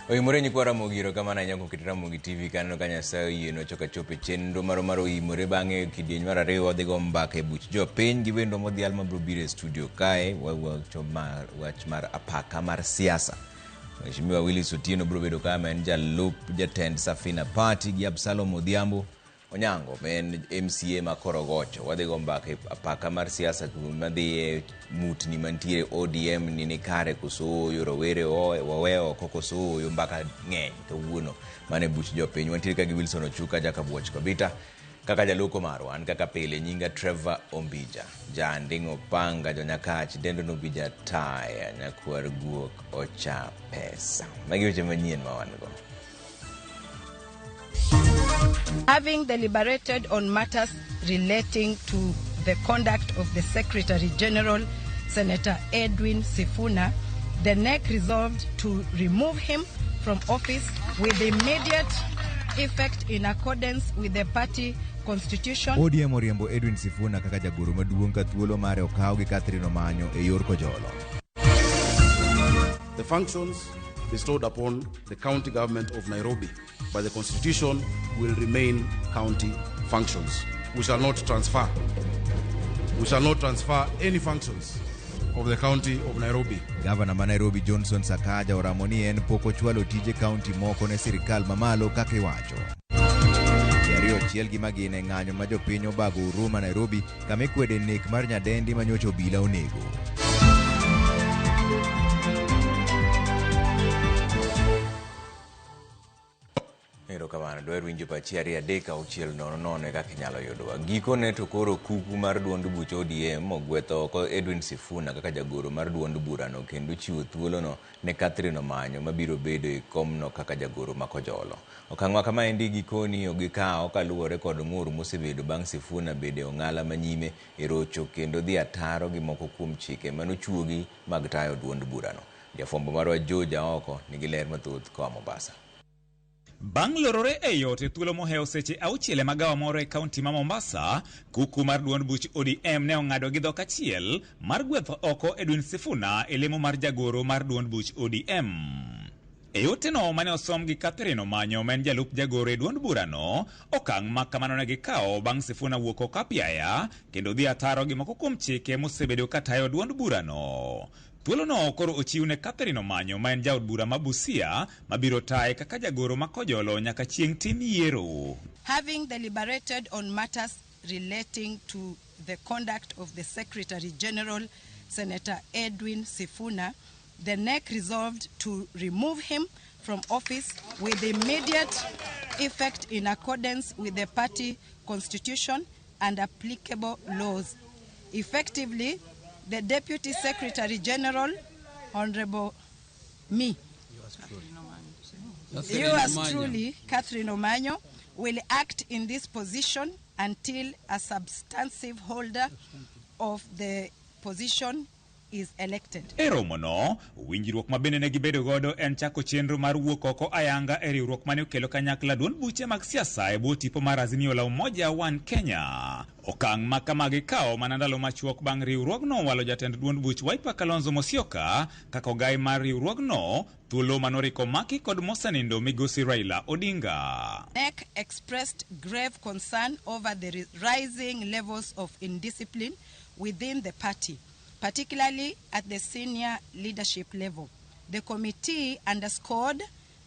Oimore nyikwa Ramogi erokamano ahinya kuom keto Ramogi TV kaneno ka Nyasaye oyienwa chok achop e chenro marwa mar oimore bang'e kidieny mar ariyo wadhi go mbaka e buch jopiny gi wendwa modhial mabiro biro e studio kae wawacho mar wach mar apaka mar siasa. Mheshimiwa Willis Otieno biro bedo kae ma en jalup jatend Safina Party gi Absalom Odhiambo Onyango ma en MCA ma Korogocho. Wadhi go mbaka e apaka mar siasa madhi e mutni mantiere ODM ni ni kare koso ooyo, rowere wawe oko koso ooyo, mbaka ng'eny kawuono mane buch jopiny. Wantiere ka gi Wilson Ochuka Jakabuoch Kobita kaka jaloko marwa. An kaka pile nyinga Trevor Ombija, Janding' Opanga, Jonyakach, Dendo Nobija Taya, Nyakwar Guok Ocha Pesa. Magi weche manyien ma wan go. Having deliberated on matters relating to the conduct of the Secretary General, Senator Edwin Sifuna, the NEC resolved to remove him from office with immediate effect in accordance with the party constitution. ODM oriembo Edwin Sifuna kaka jagoro maduong' ka thuolo mare okaw gi Catherine Omanyo e yor kojolo. The functions bestowed upon the county government of Nairobi by the constitution will remain county functions. We shall not transfer. We shall not transfer any functions of the county of Nairobi. Gavana ma Nairobi Johnson Sakaja oramo ni en pok ochwalo tije kaunti moko ne sirkal mamalo kaka iwacho. Ji ariyo ochiel gi magina e ng'anyo ma jopiny obago Huruma Nairobi kama ikwede nek mar nyadendi ma nyocha obila onego. Erokamano, dwaher winjo pachi 2 3 6 0 0 e kaka inyalo yudowa. Gikone to koro kuku mar duond buch ODM ogwetho oko Edwin Sifuna kaka jagoro mar duond burano kendo chiwo thuolono ne Catherine Omanyo mabiro bedo e komno kaka jagoro ma Kojolo. Okang' ma kamaendi gikoni gikawo kaluwore kod ng'ur mosebedo bang' Sifuna bedo e ong'ala ma nyime e rocho kendo dhi ataro gi moko kuom chike manochuogi mag tayo duond burano. Jafwambo marwa Joe Jaoko nigi ler mathoth koa Mombasa. Bang' lorore ei ot e thuolo mohewo seche auchiel e magawa moro e kaunti ma Mombasa, kuku mar duond buch ODM ne ong'ado gi dhok achiel mar gwetho oko Edwin Sifuna e lemo mar jagoro mar duond buch ODM. E oteno mane osom gi Catherine Omanyo ma en jalup jagoro e duond burano, okang' ma kamano ne gikawo bang' Sifuna wuok oko apiaya kendo dhi ataro gi moko kuom chike mosebedo ka tayo duond burano. Thuolono koro ochiw ne Catherine Omanyo ma en jaod bura ma Busia mabiro taye kaka jagoro ma Kojolo nyaka chieng' tim yiero. Having deliberated on matters relating to the conduct of the Secretary General, Senator Edwin Sifuna, the NEC resolved to remove him from office with immediate effect in accordance with the party constitution and applicable laws. Effectively, the Deputy Secretary General, Honorable me, yours truly, Catherine Omanyo, will act in this position until a substantive holder of the position is elected. E romono, winjruok ma bende ne gibedo godo en chako chenro mar wuok oko ayanga e riwruok mane okelo kanyakla duond buche mag siasa e bwo tipo mar Azimio la Umoja One Kenya. Okang' ma kama gikawo mana ndalo machuok bang' riwruogno walo jatend duond buch Wiper Kalonzo Musyoka kaka ogai mar riwruogno, thuolo manoriko maki kod mosenindo migosi Raila Odinga. NEC expressed grave concern over the rising levels of indiscipline within the party, particularly at the senior leadership level. The committee underscored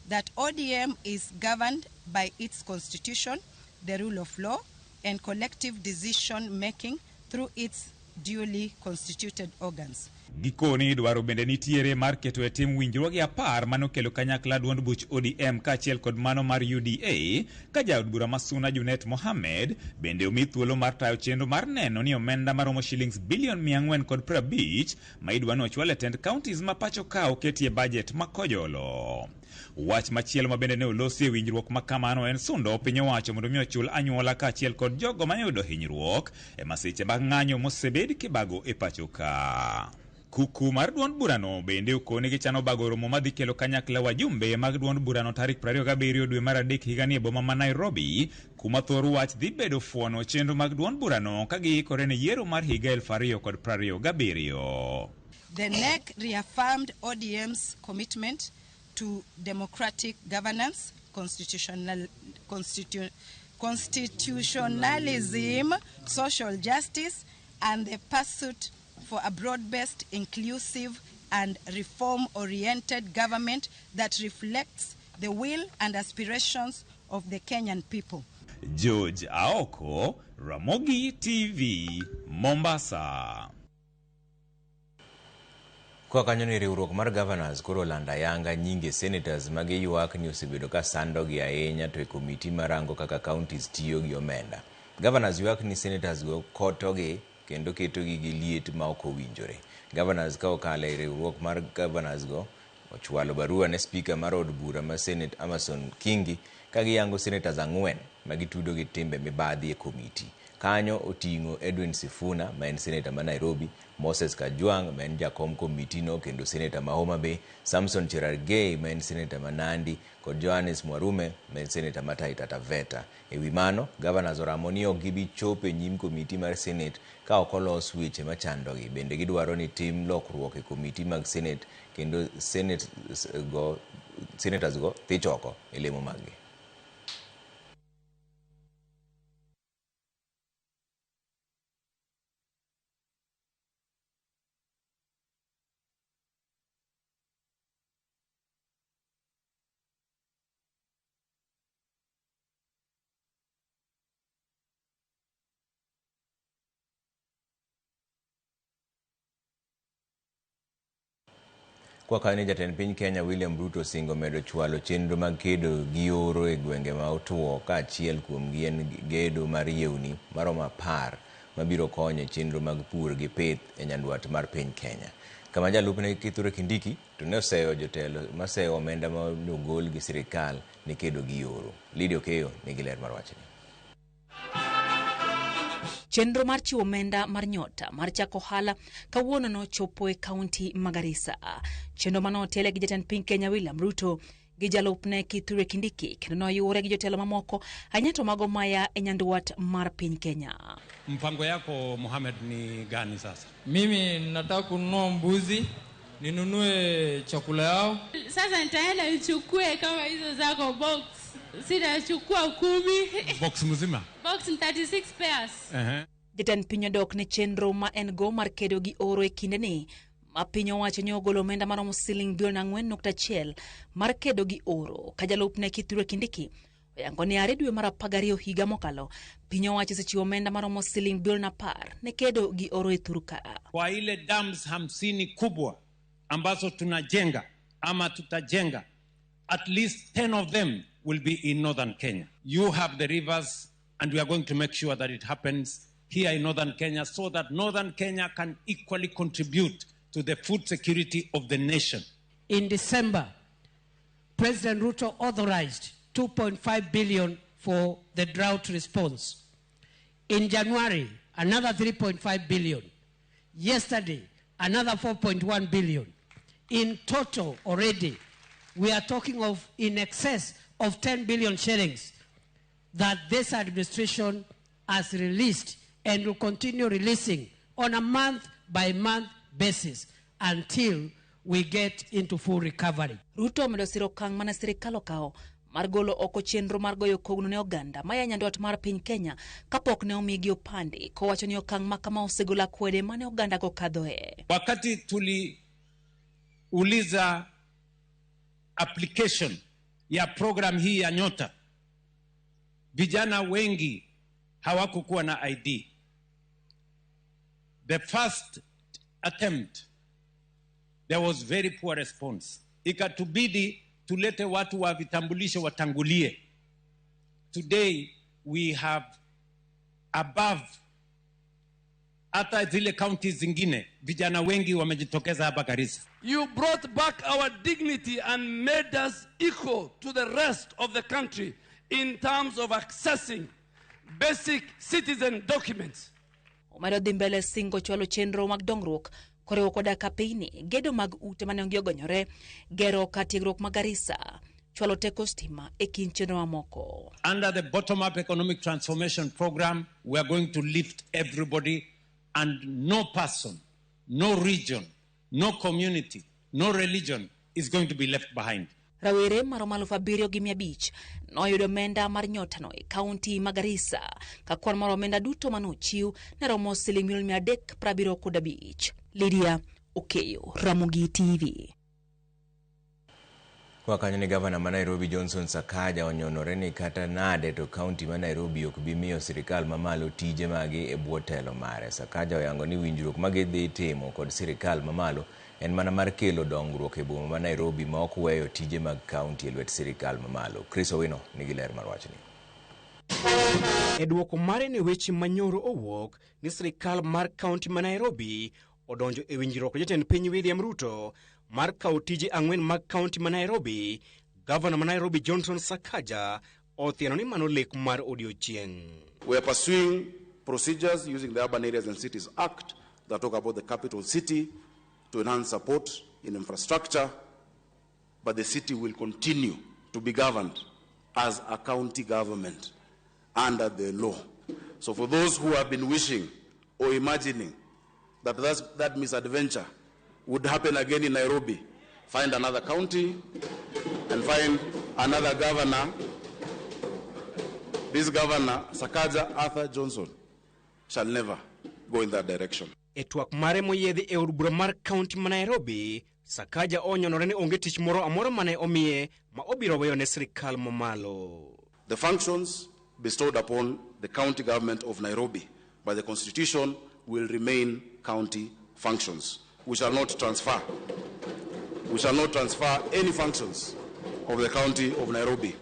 that ODM is governed by its constitution, the rule of law, and collective decision-making through its duly constituted organs. Gikoni dwaro bende nitiere mar keto e tim winjruoge 10 manokelo kanyakla duond buch ODM kaachiel kod mano mar UDA ka jaod bura ma Suna Junet Mohamed bende omi thuolo mar tayo chenro mar neno ni omenda maromo shillings bilion 450 ma idwa ni ochwal e tend counties ma pacho ka oketie budget ma Kojolo. Wach machielo ma bende ne olosi e winjruok ma kamano en sundo piny owacho mondo mi ochul anyuola kaachiel kod jogo ma oyudo hinyruok e masiche mag ng'anyo mosebed kibago e pacho ka. Kuku mar duond burano bende okoni gichano bago romo madhi kelo kanyakla wajumbe mag duond burano tarik 27 dwe mar adek higani e boma ma Nairobi, kuma thor wach dhi bedo fuono chenro mag duond burano ka giikore ne yiero mar higa 2027. The NEC reaffirmed ODM's commitment to democratic governance, constitutionalism, social justice, and the pursuit for a broad-based, inclusive, and reform-oriented government that reflects the will and aspirations of the Kenyan people. George Aoko, Ramogi TV, Mombasa. Kwa kanyo ni riwruok mar governors koro olando ayanga nyinge senators ma giywak ni osebedo ka sandogi ahinya to e komiti marango kaka counties tiyo gi omenda. Governors ywak ni senators go kotogi kendo ketogi gi liet ma ok owinjore. Governors ka okalo e riwruok mar governors go ochwalo barua ne speaker mar od bura ma Senate Amason Kingi ka giyango senators 4 ma gitudo gi timbe mibadhi e komiti. Kanyo oting'o Edwin Sifuna ma en senator ma Nairobi, Moses Kajwang' ma en jakom komiti no kendo senator ma Homa Bay, Samson Cherargei ma en senator ma Nandi kod Johannes Mwarume ma en senator ma Taita Taveta. E wi mano, governors oramo ni ok gibi chopo e nyim komiti mar Senate ka ok olos weche machandogi. Bende gidwaro ni tim lokruok e komiti mag Senate kendo senators go thich oko e lemo maggi. Kwa kanyo jatend piny Kenya William Ruto osingo medo chwalo chenro mag kedo gi oro e gwenge ma otuo kaachiel kuomgi en gedo mar yewni maromo 10 mabiro konyo e chenro mag pur gi pith e nyandwat mar piny Kenya. Kama jalupne Kithure Kindiki to ne oseyo jotelo maseyo omenda ma ogol gi sirikal ne kedo gi oro. Lydia Okeyo nigi ler mar wachni. Chenro mar chiwo omenda mar nyota mar chako ohala kawuono nochopo e kaunti ma Garissa. Chenro mane otele gi jatend piny Kenya William Ruto gi jalupne Kithure Kindiki kendo noyuore gi jotelo mamoko ahinya to mago maya e nyandwat mar piny Kenya. Mpango yako Mohamed ni gani sasa? Mimi nataka kununua mbuzi, ninunue chakula yao. Sasa nitaenda nichukue kama hizo zako box. Sitachukua 10. Box mzima? Box 36 pairs. Jatend piny odok ne chenro ma en go mar kedo gi oro e kindeni ma piny owacho ni ogolo omenda maromo siling bilion 4.1 mar kedo gi oro. Ka jalupne Kithure Kindiki oyango ni are dwe mar 12 higa mokalo piny owacho osechiwo omenda maromo siling bilion 10 ne kedo gi oro e Turka. Kwa ile dams 50 kubwa ambazo tunajenga ama tutajenga, at least 10 of them will be in northern Kenya. You have the rivers, and we are going to make sure that it happens here in northern Kenya so that northern Kenya can equally contribute to the food security of the nation. In December, President Ruto authorized 2.5 billion for the drought response. In January, another 3.5 billion. Yesterday, another 4.1 billion. In total, already, we are talking of in excess of 10 billion shillings that this administration has released and will continue releasing on a month-by-month basis until we get into full recovery. Ruto omedo siro okang' mane sirikal okawo mar golo oko chenro mar goyo kogno ne oganda maya nyandwat mar piny Kenya kapok ne omigi opande, kowacho ni okang' ma kama osegolo akwede mane oganda go kadhoe. Wakati tuliuliza application ya program hii ya Nyota, vijana wengi hawakukuwa na ID. The first attempt, there was very poor response. Ikatubidi tulete watu wa vitambulisho watangulie. Today we have above hata zile counties zingine, vijana wengi wamejitokeza hapa Garissa. You brought back our dignity and made us equal to the rest of the country in terms of accessing basic citizen documents. Omedo dhi mbele singo chwalo chenro mag dongruok koriwo koda kapeini, gedo mag ute mane onge ogonyore, gero kar tiegruok ma Garissa, chwalo teko stima e kind chenro mamoko. Under the bottom-up economic transformation program, we are going to lift everybody, and no person, no region, no community, no religion is going to be left behind. Rawere maromo 7,500 noyudo omenda mar nyotano e kaunti ma Garissa, ka kwan mar omenda duto manochiw ne romo siling milion 375. Lydia Okeyo, Ramogi TV. Kwa kanyo ni gavana ma Nairobi Johnson Sakaja onyonore ni kata nade to kaunti ma Nairobi ok bi miyo sirikal mamalo tije mage e bwo telo mare. Sakaja oyango ni winjruok ma gidhi timo kod sirikal mamalo en mana mar kelo dongruok e boma ma Nairobi ma ok weyo tije mag kaunti e lwet sirikal mamalo. Chris Owino nigi ler mar wachni. E dwoko mare ne weche manyoro owuok ni sirikal mar kaunti ma Nairobi odonjo e winjruok gi jatend piny William Ruto mar kawo tije 4 mag kaunti ma Nairobi, gavana ma Nairobi Johnson Sakaja othiano ni mano lek mar odiochieng'. We are pursuing procedures using the Urban Areas and Cities Act that talk about the capital city to enhance support in infrastructure, but the city will continue to be governed as a county government under the law. So for those who have been wishing or imagining that that misadventure would happen again in Nairobi, find another county and find another governor. This governor, Sakaja Arthur Johnson, shall never go in that direction. E twak mare moyiedhi e od bura mar kaunti ma Nairobi, Sakaja onyonore ni onge tich moro amora mane omiye ma obiro weyo ne sirikal mamalo. The functions bestowed upon the county government of Nairobi by the Constitution will remain county functions. We shall not transfer. We shall not transfer any functions of the county of Nairobi.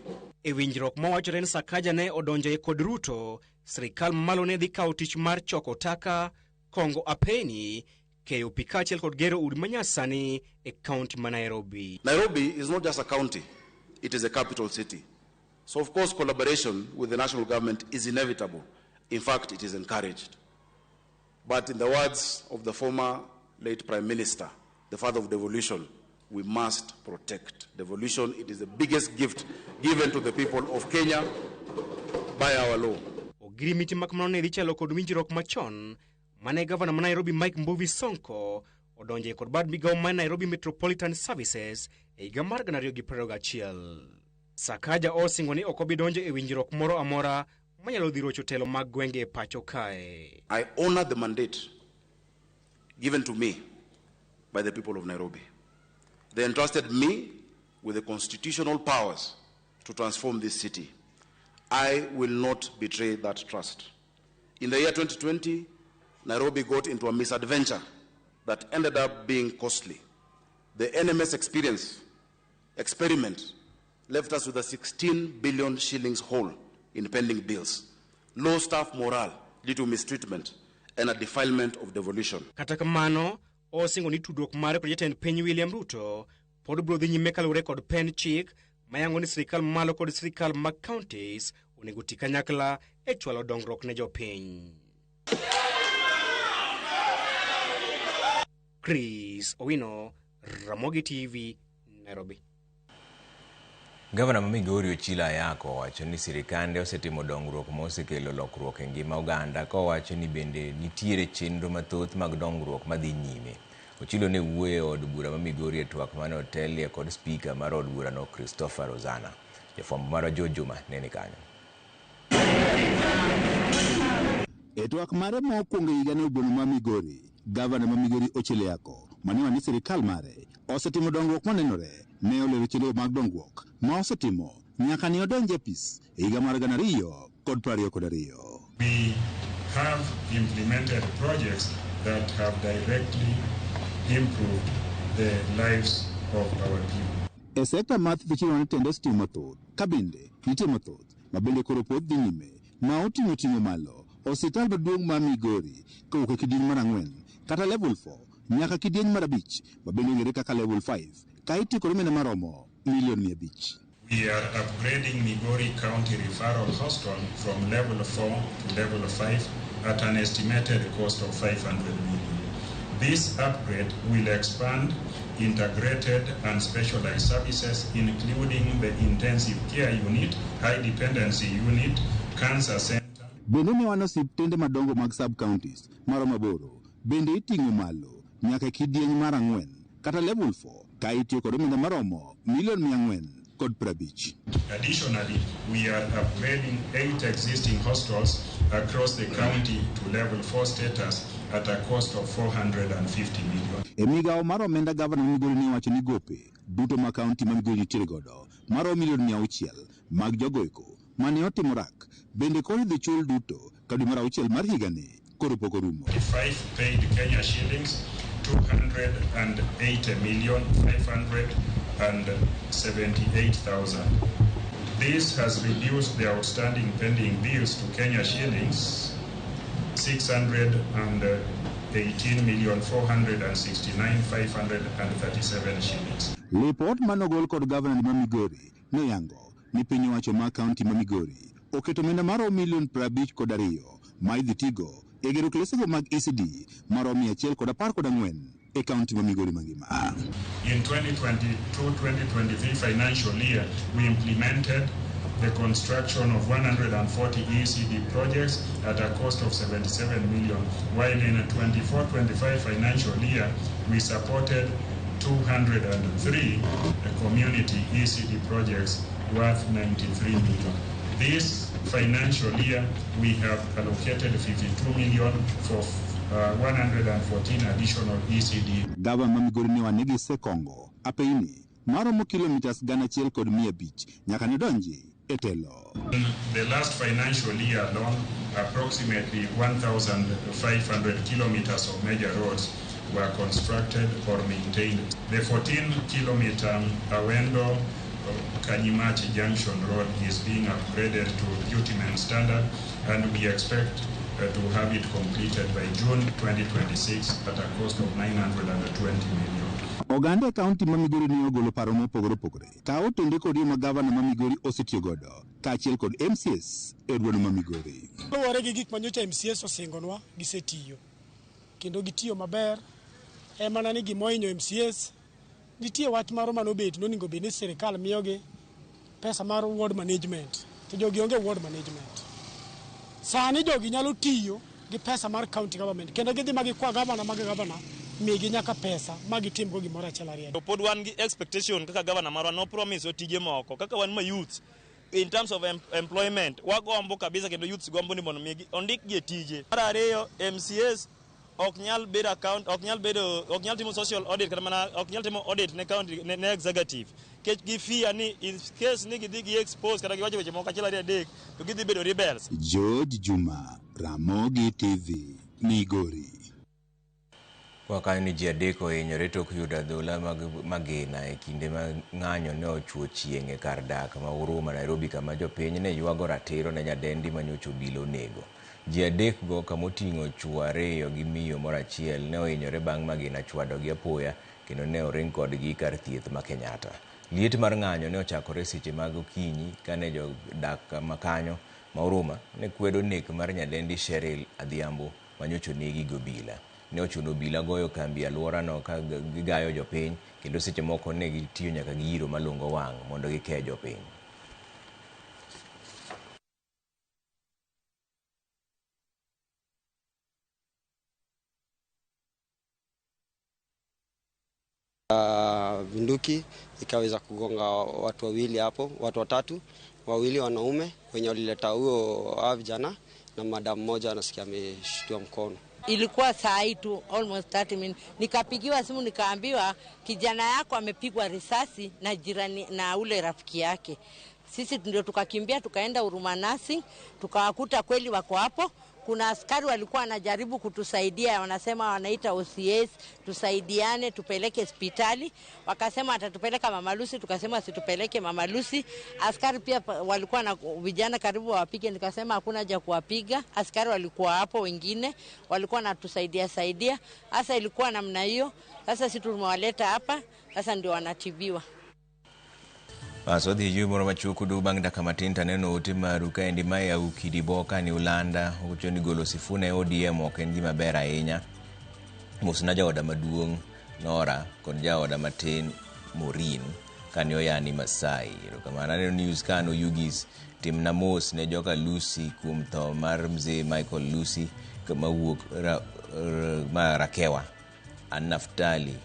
E winjruok mawachore ni Sakaja ne odonjo kod Ruto, sirikal mamalo ne dhi kawo tich mar choko taka, kongo apeni, keyo pi kaachiel kod gero udi manyasani e kaunti ma Nairobi. Nairobi is not just a county, it is a capital city. So of course collaboration with the national government is inevitable. In fact, it is encouraged. But in the words of the former late Prime Minister, the father of devolution, we must protect devolution. It is the biggest gift given to the people of Kenya by our law. Ogirimiti makamano ne dhi chalo kod winjruok machon mane gavana ma Nairobi Mike Mbuvi Sonko odonje kod bad migawo mar Nairobi Metropolitan Services e higa mar 2021. Sakaja osingo ni ok obi donjo e winjruok moro amora manyalo dhi rocho telo mag gwenge e pacho kae. I honor the mandate given to me by the people of Nairobi. They entrusted me with the constitutional powers to transform this city. I will not betray that trust. In the year 2020, Nairobi got into a misadventure that ended up being costly. The NMS experiment left us with a 16 billion shillings hole in pending bills, low staff morale due to mistreatment, and a defilement of devolution. Kata kamano, osingo ni tudruok mare kod jatend piny William Ruto pod biro dhi nyime kaluwore kod pen chik mayango ni sirikal mamalo kod sirikal mag counties onego ti kanyakla e chwalo dongruok ne jopiny. Chris Owino, Ramogi TV, Nairobi. Gavana ma Migori Ochilo Ayako owacho ni sirikande osetimo dongruok ma osekelo lokruok e ngima oganda kowacho ni bende nitiere chenro mathoth mag dongruok madhi nyime. Ochilo ne wuoyo e od bura ma Migori e twak mane otelie kod spika mar od burano Christopher Rozana. Jafwambo marwa George Juma ne ni kanyo. E twak mare mokwongo e higa ne obolo ma Migori, gavana ma Migori Ochilo Ayako manewa ni sirikal mare osetimo dongruok manenore ne olero chenro mag dongruok ma osetimo nyaka ne odonj e apis e higa mar 2022. We have implemented projects that have directly improved the lives of our people. E sekta mar thieth chiwo ni tende osetimo mathoth ka bende nitie mathoth ma bende koro pod dhi nyime ma oting'o ting'o malo osiptal maduong' ma Migori kowuok e kidieny mar 4 kata level 4 nyaka kidieny mar 5 ma bende ong'ere kaka level 5 ka itiyo kod omenda maromo milion 500. We are upgrading Migori County Referral Hospital from level 4 to level 5 at an estimated cost of 500 million. This upgrade will expand integrated and specialized services, including the intensive care unit, high dependency unit, cancer center. Bende ne wan osiptende madongo mag sub-counties maromo 8 bende iting'o malo nyaka e kidieny mar 4 kata level 4 Ka itiyo kod omenda maromo milion 450. Additionally, we are upgrading 8 existing hostels across the county to level 4 status at a cost of 450 million. E migawo mar omenda gavana ma Migori ne owacho ni gope duto ma kaunti ma Migori nitiere godo maromo milion 600 mag jogoeko mane otimo rak bende koro idhi chul duto ka dwe mar auchiel mar higani koro pok orumo. 5 paid Kenya shillings 280,578,000. This has reduced the outstanding pending bills to Kenya shillings 618,469,537 shillings. Lipot manogol kod gavana ma Migori ne yango ni piny owacho ma kaunti ma Migori oketo omenda maromo milion 52 ma idhi tigo e gero klesego mag ECD maromo 114 e kaunti ma Migori mangima. In 2022-2023 financial year, we implemented the construction of 140 ECD projects at a cost of 77 million, while in 24-25 financial year, we supported 203 community ECD projects worth 93 million. This financial year, we have allocated 52 million for 114 additional ECD. Gavana ma Migori ne wane gisekongo apeyni maromo kilomitas 1,500 nyaka ne donji e telo. In the last financial year alone, approximately 1,500 kilometers of major roads were constructed or maintained. The 14-kilometer Awendo Kanyimachi Junction Road is being upgraded to bitumen standard, and we expect to have it completed by June 2026 at a cost of 920 million. Oganda e kaunti ma Migori ne ogolo paro mopogore opogore ka otende kod yo ma gavana ma Migori osetiyo godo kaachiel kod MCS e duond ma Migori. Luwore gi gik manyocha MCS osingonwa gisetiyo kendo gitiyo maber, e mana ni gimohinyo MCS nitie wach moro manobet nonego bed ni sirikal miyogi pesa mar ward management to jogi onge ward management. Sani jogi nyalo tiyo gi pesa mar county government kendo gidhi ma gikwa gavana mag gavana migi nyaka pesa ma gitimgo gimoro achiel ariyo. To pod wan gi expectation kaka gavana marwa no promise tije moko kaka wan ma youth in terms of employment wagombo kabisa kendo youths gombo ni mondo migi ondikgi e tije. Mar ariyo, MCS ok nyal bedo account, ok nyal bedo, ok nyal timo social audit kata mana ok nyal timo audit ne county ne executive kech gi fear ni in case ni gidhi gi expose kata giwacho weche moko achiel ariyo adek to gidhi bedo rebels. George Juma, Ramogi TV, Migori. Kwa kanyo ni ji adek ohinyore tok yudo adhola mag magina e kinde ma ng'anyo ne ochuo chieng' e kar dak ma Huruma Nairobi kama jopiny ne ywago ratiro ne nyadendi manyocha obila onego. Ji adek go kamoting'o chuo ariyo gi miyo moro achiel ne ohinyore bang' magina chwadogi apoya kendo ne oring kodgi kar thieth ma Kenyatta. Liet mar ng'anyo ne ochakore seche mag okinyi kane jodak makanyo ma Huruma ne kwedo nek mar nyadendi Cheryl Adhiambo manyocha onegi gi obila. Ne ochuno obila goyo kambi e alworano ka gigayo jopiny kendo seche moko ne gitiyo nyaka gi yiro malungo wang' mondo gikee jopiny. Bunduki ikaweza kugonga watu wawili hapo, watu watatu, wawili wanaume wenye walileta huyo vijana na madam mmoja anasikia ameshtua mkono. Ilikuwa saa hii tu almost 30 minutes nikapigiwa simu nikaambiwa kijana yako amepigwa risasi na jirani na ule rafiki yake. Sisi ndio tukakimbia tukaenda Huruma Nursing tukawakuta kweli wako hapo. Kuna askari walikuwa wanajaribu kutusaidia, wanasema wanaita OCS tusaidiane tupeleke hospitali. Wakasema atatupeleka Mama Lucy, tukasema situpeleke Mama Lucy. Askari pia walikuwa na vijana karibu wawapige, nikasema hakuna haja kuwapiga. Askari walikuwa hapo, wengine walikuwa wanatusaidia saidia. Sasa ilikuwa namna hiyo. Sasa sisi tumewaleta hapa, sasa ndio wanatibiwa. Bas wadhi yue moro machuok du bang' dakika matin to aneno ote maru kaendi mae Aukidi Boka ni Ulanda owacho ni golo Sifuna e ODM ok en gima ber ahinya. Mosna jaoda maduong' Nora kod jaoda matin Maureen kane oyani Masai. Erokamano. Aneno news kano Yugis timna mos ne joka Lucy kuom tho mar mzee Michael Lucy mawuok ma Rakewa. An Naftali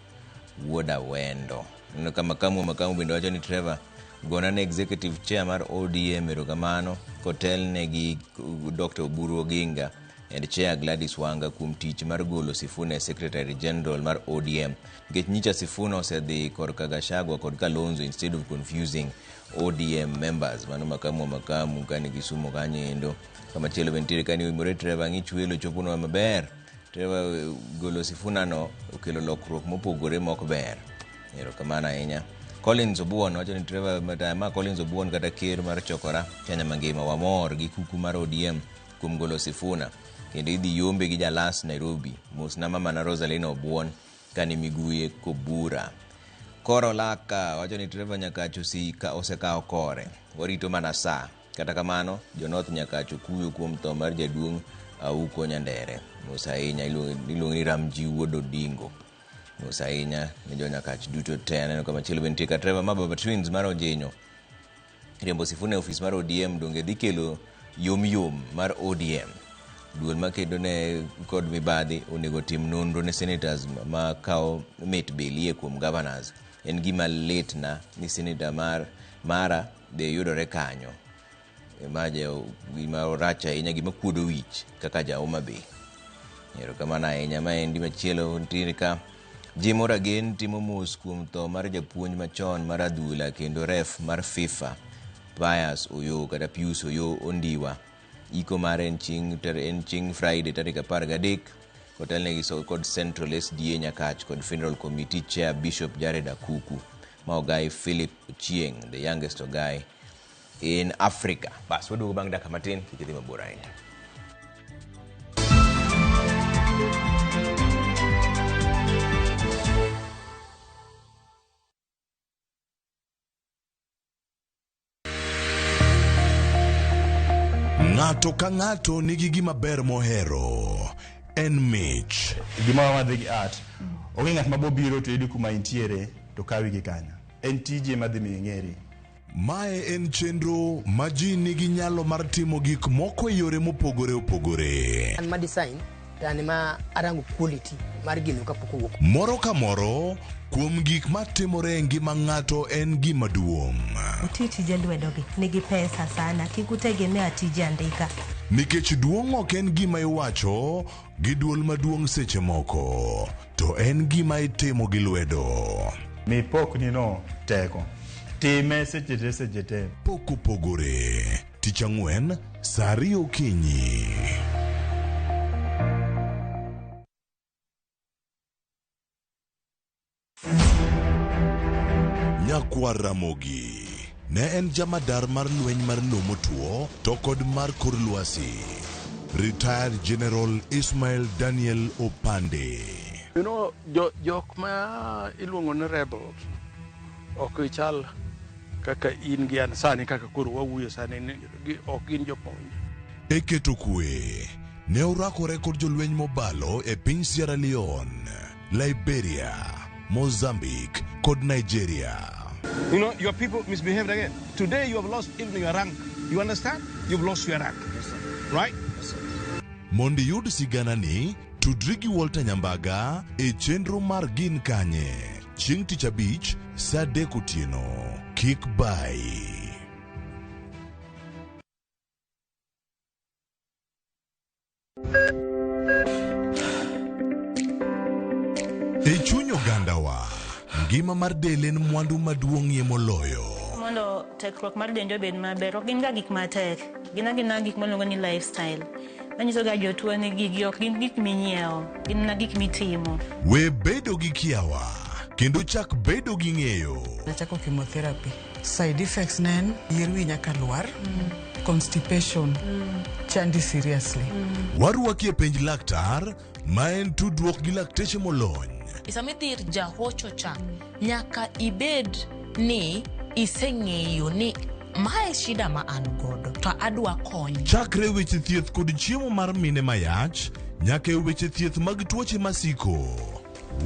wuod Awendo. Aneno ka makamu wa makamu bende wacho ni Trevor gona ne executive chair mar ODM erokamano kotelne gi Dr. Oburu Oginga and chair Gladys Wanga kuom tich mar golo Sifuna e secretary general mar ODM nikech nyicha Sifuna osedhi korka Gachagua kod Kalonzo instead of confusing ODM members. Mano makamu wa makamu kani Kisumu kanyo endo. Kamachielo be nitiere kani oimore Trevor ng'ich welo choponwa maber. Trevor golo Sifuna no okelo lokruok mopogore mok ber. Erokamano ahinya. Collins Obuon wacho ni Trevor ma Collins Obuon kata ker mar chokora Kenya mangima wamor gi kuku mar ODM kuom golo Sifuna kendo idhi yombe gi jalas Nairobi. Mosna mama na Rosalina Obuon kani Miguye Kobura. Koro laka wacho ni Trevor Nyakach osekawo kore. Warito mana saa. Kata kamano, jo North Nyakach okuyo kuom tho mar jaduong' Auko Nyandere. Mos ahinya iluongo ni Ramji Wuod Odingo. Mos ahinya ne jo Nyakach duto te. Aneno kama chielo be nitie ka Trevor ma Baba Twins mar Ojenyo. Riembo Sifuna e ofis mar ODM donge dhi kelo yom yom mar ODM. Duol makedo ne kod mibadhi onego tim nonro ne senators ma kawo mit belie kuom governors. En gima litna ni senator mara be yudore kanyo. Ma gima rach ahinya, gima kuodo wich kaka ja Homa Bay. Erokamano ahinya. Maendi machielo nitiere ka Jim Oragen timo mos kuom tho mar japuonj machon mar adhula kendo ref mar FIFA Pius Oyo kata Pius Oyo Ondiwa. Iko mare en chieng' Friday tarik 13 kotelnegi kod Central SDA Nyakach kod Funeral Committee Chair Bishop Jared Akuku ma Ogai Philip Ochieng, the youngest Ogai in Africa. Bas, waduogo bang' dakika matin kik idhi mabor ahinya. Ng'ato ka ng'ato nigi gima ber mohero. En mich. Gimoro madhi gi art. Onge ng'at ma bobiro to yudi kuma intiere to kawi gi kanyo. En tiji ema dhi miyo ing'eri. Mae en chenro ma ji nigi nyalo mar timo gik moko e yore mopogore opogore. An ma design to an ma arango quality mar gino kapok owuok. Moro ka moro kuom gik matimore e ngima ng'ato en gima duong'. Uti tije lwedogi nigi pesa sana, kik utegemea tije andika. Nikech duong' ok en gima iwacho gi duol maduong' seche moko, to en gima itimo gi lwedo. Mi pokni no teko. Time seche te seche te. Pok opogore. Tich ang'wen, saa ariyo okinyi. Nyakwar Ramogi ne en jamadar mar lweny mar lowo motwo to kod mar kor lwasi. Retired General Ismail Daniel Opande. You know, jok ma iluongo ni rebels ok gichal kaka in gi an sani kaka koro wawuoyo sani ok gin jopuonj. E keto kwe, ne orakore kod jolweny mobalo e piny Sierra Leone, Liberia, Mozambique kod Nigeria. You know, your people misbehaved again. Today you have lost even your rank. You understand? You've lost your rank. Yes, sir. Right? Yes, sir. Mondo iyud siganani, tudri gi Walter Nyambaga e chenro mar Gin Kanye. Chieng' tich abich, saa adek otieno. Kik bayi. E chuny ogandawa, ngima mar del en mwandu maduong'ie moloyo. Mondo tekruok mar dendi obed maber, ok gin ga gik matek. Gin agina gik miluongo ni lifestyle. Manyiso ga jotuo ni gigi ok gin gik minyiewo, gin mana gik mitimo. We bedo gi kiawa kendo chak bedo gi ng'eyo. Nachako chemotherapy. Side effects ne en yier wi nyaka lwar, constipation, chandi seriously. Warwaki e penj laktar ma en tudruok gi lakteche molony. Sama idhi ir jahocho cha, nyaka ibed ni iseng'eyo ni mae shida ma an godo to adwa kony. Chakre weche thieth kod chiemo mar mine mayach nyaka e weche thieth mag tuoche masiko.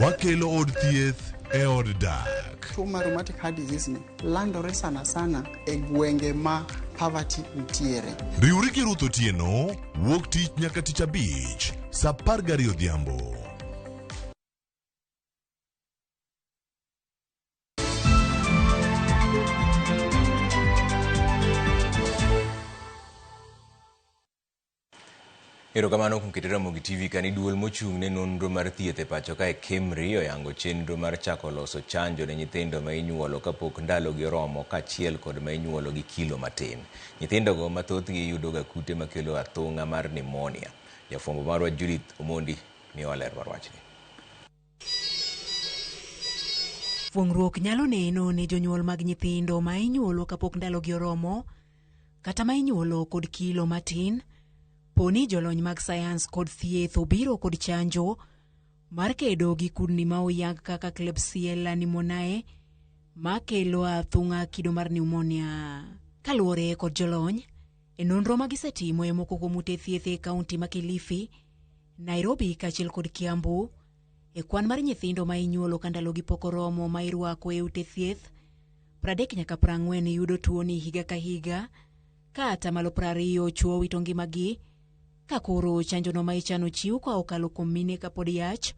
Wakelo od thieth e od dak. Tuo mar rheumatic heart disease ni landore sana sana e gwenge ma poverty nitiere. Riwri gi Ruth Otieno wuok tich nyaka tich abich saa 12 odhiambo. Erokamano kuom keto Ramogi TV kani duol mochung' ne nonro mar thieth e pacho kae KEMRI oyango chenro mar chako loso chanjo ne nyithindo ma inyuolo kapok ndalogi oromo kaachiel kod ma inyuolo gi kilo matin. Nyithindogo ma thothgi yudoga kute makelo athung'a mar pneumonia. Jafwambo marwa Judith Omondi miyowa ler mar wachni. Fuong'ruok nyalo neno ne jonyuol mag nyithindo ma inyuolo kapok ndalogi oromo kata ma inyuolo kod kilo matin. Poni jolony mag sayans kod thieth obiro kod chanjo mar kedo gi kudni ma oyang kaka Klebsiella pneumoniae makelo athung'a kido mar pneumonia. Kaluwore kod jolony, e nonro ma gisetimo e moko kuom ute thieth e kaunti ma Kilifi, Nairobi kaachiel kod Kiambu, e kwan mar nyithindo ma inyuolo ka ndalogi pok oromo ma irwako e ute thieth, 30 nyaka 40 yudo tuoni higa ka higa, ka atamalo 20 chwo wito ngimagi, ka koro chanjono ma ichano chiw ka okalo kuom mine kapod yach,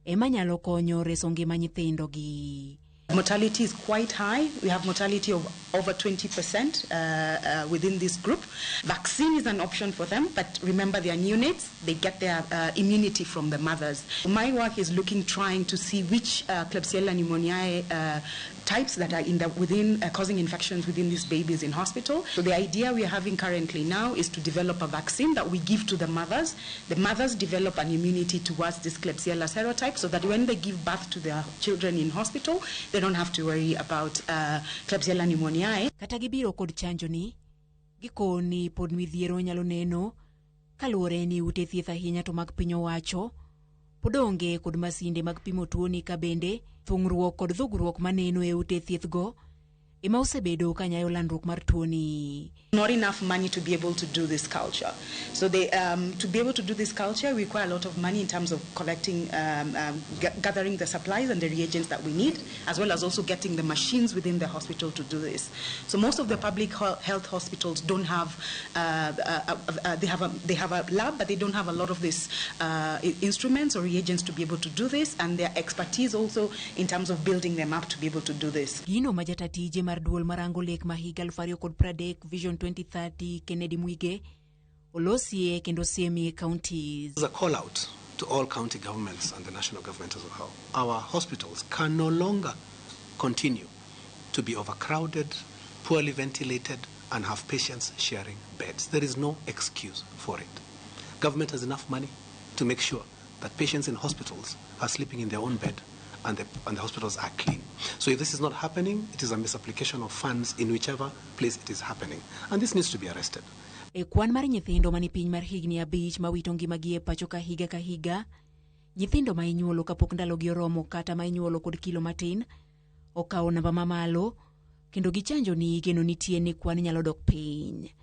ema nyalo konyo reso ngima nyithindogi. Mortality is quite high. We have mortality of over 20% within this group. Vaccine is an option for them, but remember they are neonates. They get their immunity from the mothers. My work is trying to see which Klebsiella pneumoniae types that are causing infections within these babies in hospital. So the idea we are having currently now is to develop a vaccine that we give to the mothers. The mothers develop an immunity towards this Klebsiella serotype so that when they give birth to their children in hospital, they don't have to worry about Klebsiella pneumoniae. Kata gibiro kod chanjo ni, gikoni pod midhiero nyalo neno kaluwore ni ute thieth ahinya to mag piny owacho pod onge kod masinde mag pimo tuoni ka bende thung'ruok kod dhugruok maneno e ute thieth go ema osebedo ka nyayo landruok mar tuoni. Not enough money to be able to do this culture. So they, to be able to do this culture, we require a lot of money in terms of collecting, gathering the supplies and the reagents that we need, as well as also getting the machines within the hospital to do this. So most of the public health hospitals don't have, they have a lab, but they don't have a lot of these instruments or reagents to be able to do this, and their expertise also in terms of building them up to be able to do this. Gino ma jatatije mar duol marango lek ma higa 2030 Vision 2030 Kennedy Mwige olosie kendo siemie counties. There's a call out to all county governments and the national government as well. Our hospitals can no longer continue to be overcrowded, poorly ventilated, and have patients sharing beds. There is no excuse for it. Government has enough money to make sure that patients in hospitals are sleeping in their own bed and the hospitals are clean. So if this is not happening, it is a misapplication of funds in whichever place it is happening. And this needs to be arrested. E kwan mar nyithindo mani piny mar higni 5 ma wito ngimagi e pacho ka higa, nyithindo ma inyuolo kapok ndalogi oromo kata ma inyuolo kod kilo matin okawo namba mamalo kendo gichanjo ni geno nitie ni kwan nyalo dok piny.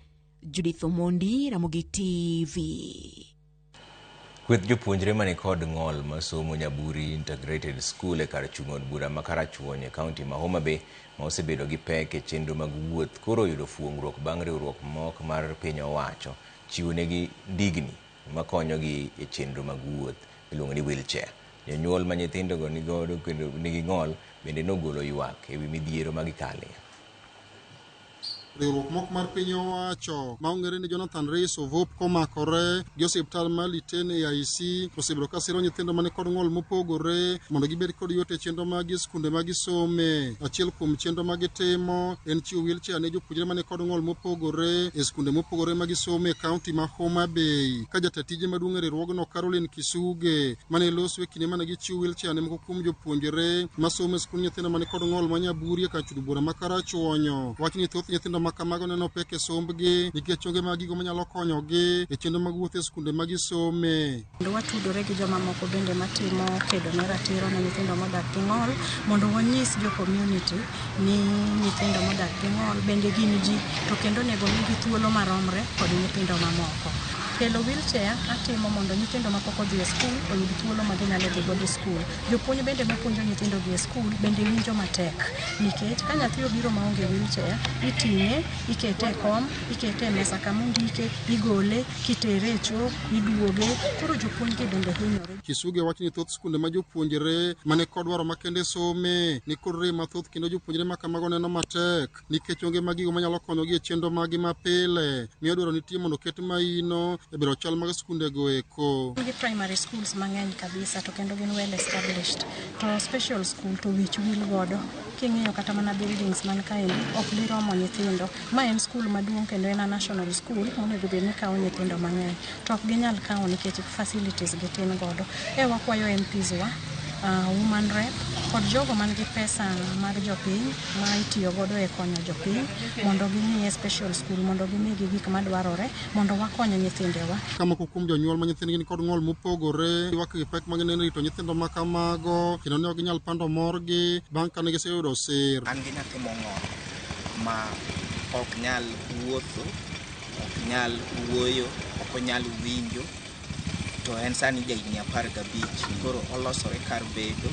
Judith Omondi, Ramogi TV. Kweth jopuonjre mani kod ng'ol masomo Nyaburi Integrated School e kar chung' od bura ma Karachuonyo e kaunti ma Homa Bay ma osebedo gi pek e chenro mag wuoth koro oyudo fuong'ruok bang' riwruok mok mar piny owacho chiwo negi ndigni makonyogi e chenro mag wuoth miluongo ni wheelchair. Jonyuol ma nyithindogo nigodo kendo nigi ng'ol bende nogolo ywak ewi midhiero ma gikale. Riwruok moko mar piny owacho ma ong'ere ni Jonathan Reis Ovop komakore gi osiptal mar Liten AIC osebedo ka siro nyithindo mani kod ng'ol mopogore mondo gibed kod yot e chenro mag skunde ma gisome. Achiel kuom chenro ma gitimo en chiwo wheelchair ne jopuonjre mani kod ng'ol mopogore e skunde mopogore ma gisome e kaunti ma Homa Bay. Ka jatatije maduong' e riwruogno Caroline Kisuge mane loso e kinde mane gichiwo wheelchair ne moko kuom jopuonjre masomo e skund nyithindo mani kod ng'ol ma Nyaburi e kar chudo bura ma Karachuonyo. Wach ni thoth nyithindo ma kamago neno pek e sombgi nikech onge mag gigo manyalo konyogi e chenro mag wuoth e skunde ma gisome. Kendo watudore gi jomamoko bende matimo kedo ne ratiro ne nyithindo modak gi ng'ol mondo wanyis jo community ni nyithindo modak gi ng'ol bende gin ji to kendo onego migi thuolo maromre kod nyithindo mamoko. Kelo wheelchair atimo mondo nyithindo mapok odhi e skul oyud thuolo ma ginyalo dhi godo e skul. Jopuonj bende mapuonjo nyithindo gi e skul bende winjo matek nikech ka nyathi obiro maonge wheelchair, iting'e, ikete e kom, ikete e mesa kama ondike, igole, kitere e choo, iduoge. Koro jopuonj gi bende hinyore. Kisuge wacho ni thoth skunde ma jopuonjre mane kod dwaro makende some ni kod rem mathoth kendo jopuonjre ma kamago neno matek nikech onge mag gigo manyalo konyogi e chenro maggi mapile. Miyo dwaro nitie mondo oket maino e bero chal mag skundego eko. Gi primary schools mang'eny kabisa to kendo gin well established. To special school to wich wil godo. King'iyo kata mana buildings man kaendi ok diromo nyithindo. Ma en school maduong' kendo en a national school monego bed ni kawo nyithindo mang'eny. To ok ginyal kawo nikech facilities gi tin godo. E wakwayo MPs wa, woman rep kod jogo man gi pesa mar jopiny ma itiyo godo e konyo jopiny mondo ging'iye special school mondo gimigi gik madwarore mondo wakony nyithindewa. Ka moko kuom jonyuol ma nyithindgi nikod ng'ol mopogore ywak gi pek ma gineno rito nyithindo ma kamago kendo ne ok ginyal pando morgi bang' kane giseyudo sir. An gi nyathi mong'ol ma ok nyal wuotho, ok nyal wuoyo, ok onyal winjo, to en sani jahigni 15, koro olosore kar bedo.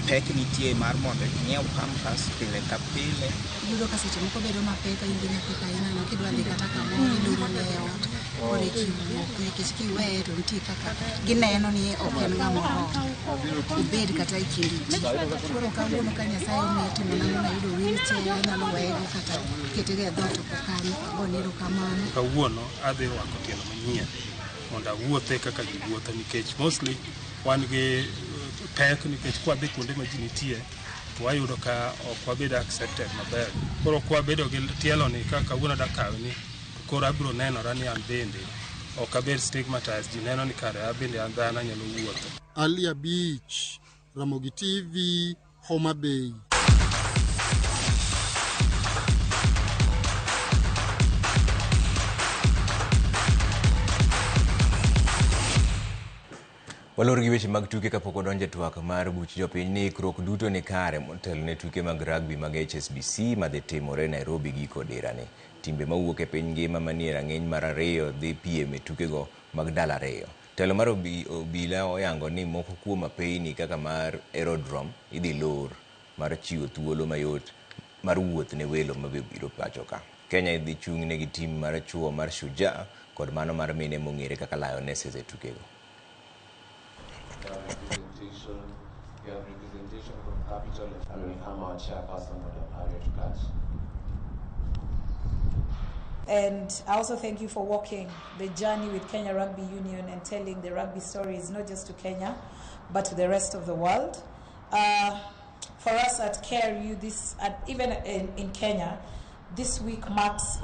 Pek nitie mar mondo inyiew pampers pile ka pile. Iyudo ka seche moko bedo mapek ka in gi nyathi kaina no kidwa dhi kata kamoro ilorone e ot koro eka iwuok nikech kiweye to nitie kaka gineno ni ok en ng'ama oromo obed kata e kind ji. Koro kawuono ka Nyasaye omiya timo nang'o nayudo wheelchair anyalo weyego kata ketego e dhoot oko kanyo agone erokamano. Kawuono adhi rwako tielo manyien mondo awuothe kaka ji wuotho nikech mostly wan gi pek nikech kwadhi kuonde ma ji nitie to wayudo ka ok wabed accepted maber. Koro kwabedo gi tielo ni ka kawuono adwa kawe ni to koro abiro nenora ni an bende ok abed stigmatized, ji neno ni kare an bende an dhano anyalo wuotho. Ali Abich, Ramogi TV, Homa Bay. Walor gi weche mag tuke kapok odonjo e twak mar buch jopiny ni ikruok duto ni kare motelo ne tuke mag rugby mag HSBC madhi timore Nairobi giko dirani. Timbe mawuok e piny ngima manie rang'iny mar 2 dhi piem e tukego mag ndalo 2. Telo mar obila oyango ni moko kuom apeyni kaka mar Aerodrome idhi lor mar chiwo thuolo mayot mar wuoth ne welo mabiro pacho ka. Kenya idhi chung' gi tim mar chuo mar Shujaa kod mano mar mine mong'ere kaka Lionesses e tukego. We have representation from Capital and we have our chairperson, Madam Harriet Katch. And I also thank you for walking the journey with Kenya Rugby Union and telling the rugby stories, not just to Kenya, but to the rest of the world. For us at KRU, even in Kenya, this week marks,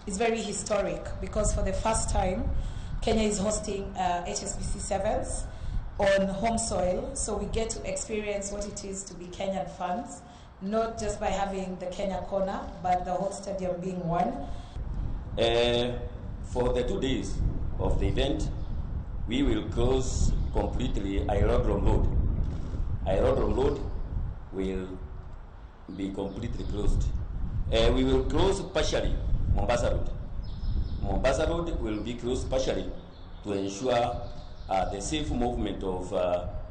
is very historic because for the first time, Kenya is hosting HSBC Sevens on home soil, so we get to experience what it is to be Kenyan fans, not just by having the Kenya corner, but the whole stadium being one. For the 2 days of the event, we will close completely Aerodrome Road. Aerodrome Road will be completely closed. We will close partially Mombasa Road. Mombasa Road will be closed partially to ensure the safe movement of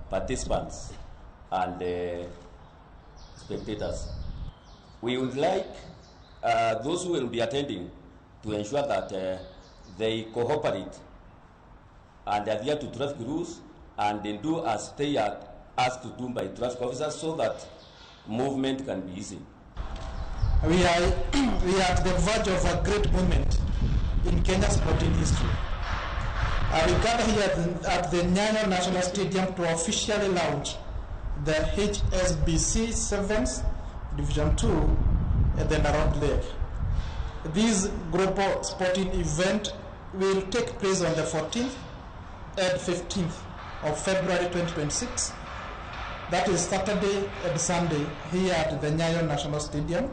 participants and spectators. We would like those who will be attending to ensure that they cooperate and adhere to traffic rules and they do as they are asked to do by traffic officers so that movement can be easy. We are at the verge of a great moment in Kenya's sporting history. We gather here at the Nyayo National Stadium to officially launch the HSBC Sevens Division 2 at the Nairobi Lake. This global sporting event will take place on the 14th and 15th of February 2026. That is Saturday and Sunday here at the Nyayo National Stadium.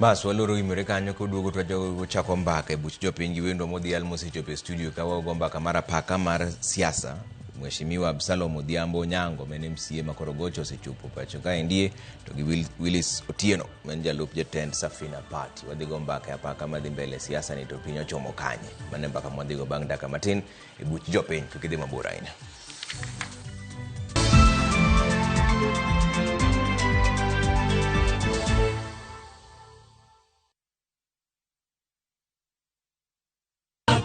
Bas waloro imore kanyo koduogo to wachako mbaka e buch jopiny gi wendwa modhial mosechopo e studio ka wago mbaka mar apaka mar siasa. Mheshimiwa Absalom Odhiambo Onyango ma en MCA ma Korogocho osechopo pacho kaendie to gi Willis Otieno ma en jalup jatend Safina Party. Wadhi go mbaka e apaka madhi mbele siasa ni to piny ochomo kanye. Mano e mbaka mwadhi go bang' dakika matin e buch jopiny kik idhi mabor ahinya.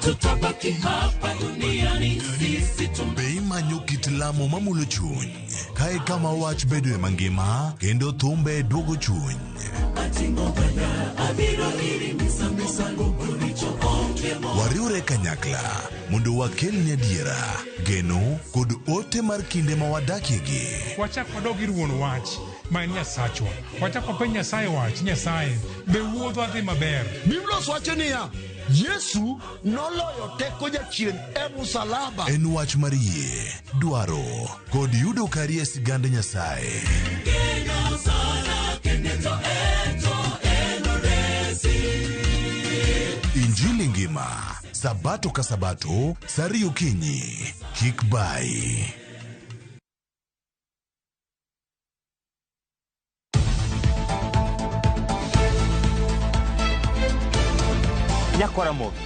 Hatutabaki hapa duniani sisi. Be imanyo kit lamo mamulo chuny kae kama wach bedoe mangima kendo thumbe duogo chuny. Wariwre kanyakla mondo wakelni adiera, geno kod ote mar kinde ma wadakiegi. Wachak wadog ir wuon wach ma en Nyasachwa. Wachak wapenj Nyasaye wach, Nyasaye, be wuodhwa dhi maber? Biblos wacho niya, Yesu noloyo teko jachien e musalaba. En wach mar yie, dwaro kod yudo kari e sigand Nyasaye. Injili ngima, Sabato ka Sabato, saa ariyo okinyi. Kik bayi. Nyakwara Ramogi,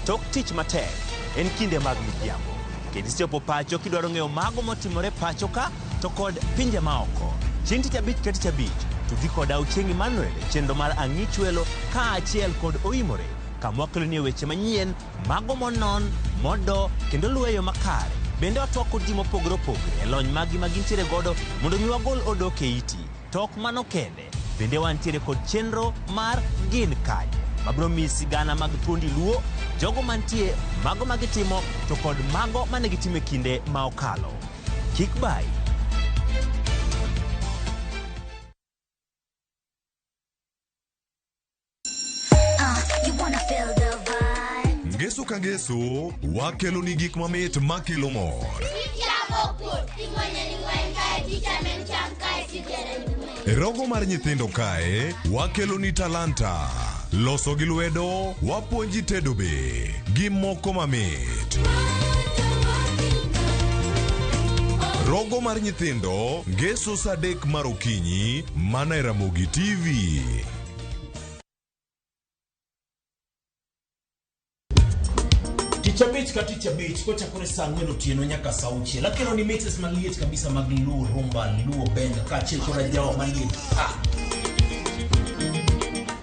tok tich matek en kinde mag midhiambo. Kendo isechopo pacho kidwaro ng'eyo mago motimore pacho ka to kod pinje maoko. Chieng' tich abich ka tich abich, tudri koda Ochieng' Emmanuel e chenro mar Ang'ichwelo kaachiel kod Oimore kama wakeloni weche manyien, mago monon, modo kendo luwo e yo makare. Bende watwak kod ji mopogore opogore e lony maggi ma gintiere godo mondo mi wagol odok e iti. To ok mano kende, bende wantiere kod chenro mar Gin Kanye mabiro miyi sigana mag thuondi Luo, jogo mantie, mago ma gitimo to kod mago mane gitimo e kinde ma okalo. Kik bayi. You wanna feel the vibe. Ngeso ka ngeso, wakeloni gik mamit makelo mor. E rogo mar nyithindo kae, wakeloni talanta. Loso gi lwedo, wapuonji tedo be, gi moko mamit. Rogo mar nyithindo, ngeso saa adek mar okinyi, mana e Ramogi TV. Tich abich ka tich abich kochakore saa ang'wen otieno nyaka saa auchiel akelo ni mixes maliet kabisa mag Luo rumba, Luo benga kaachiel kod ajawa maliet pa.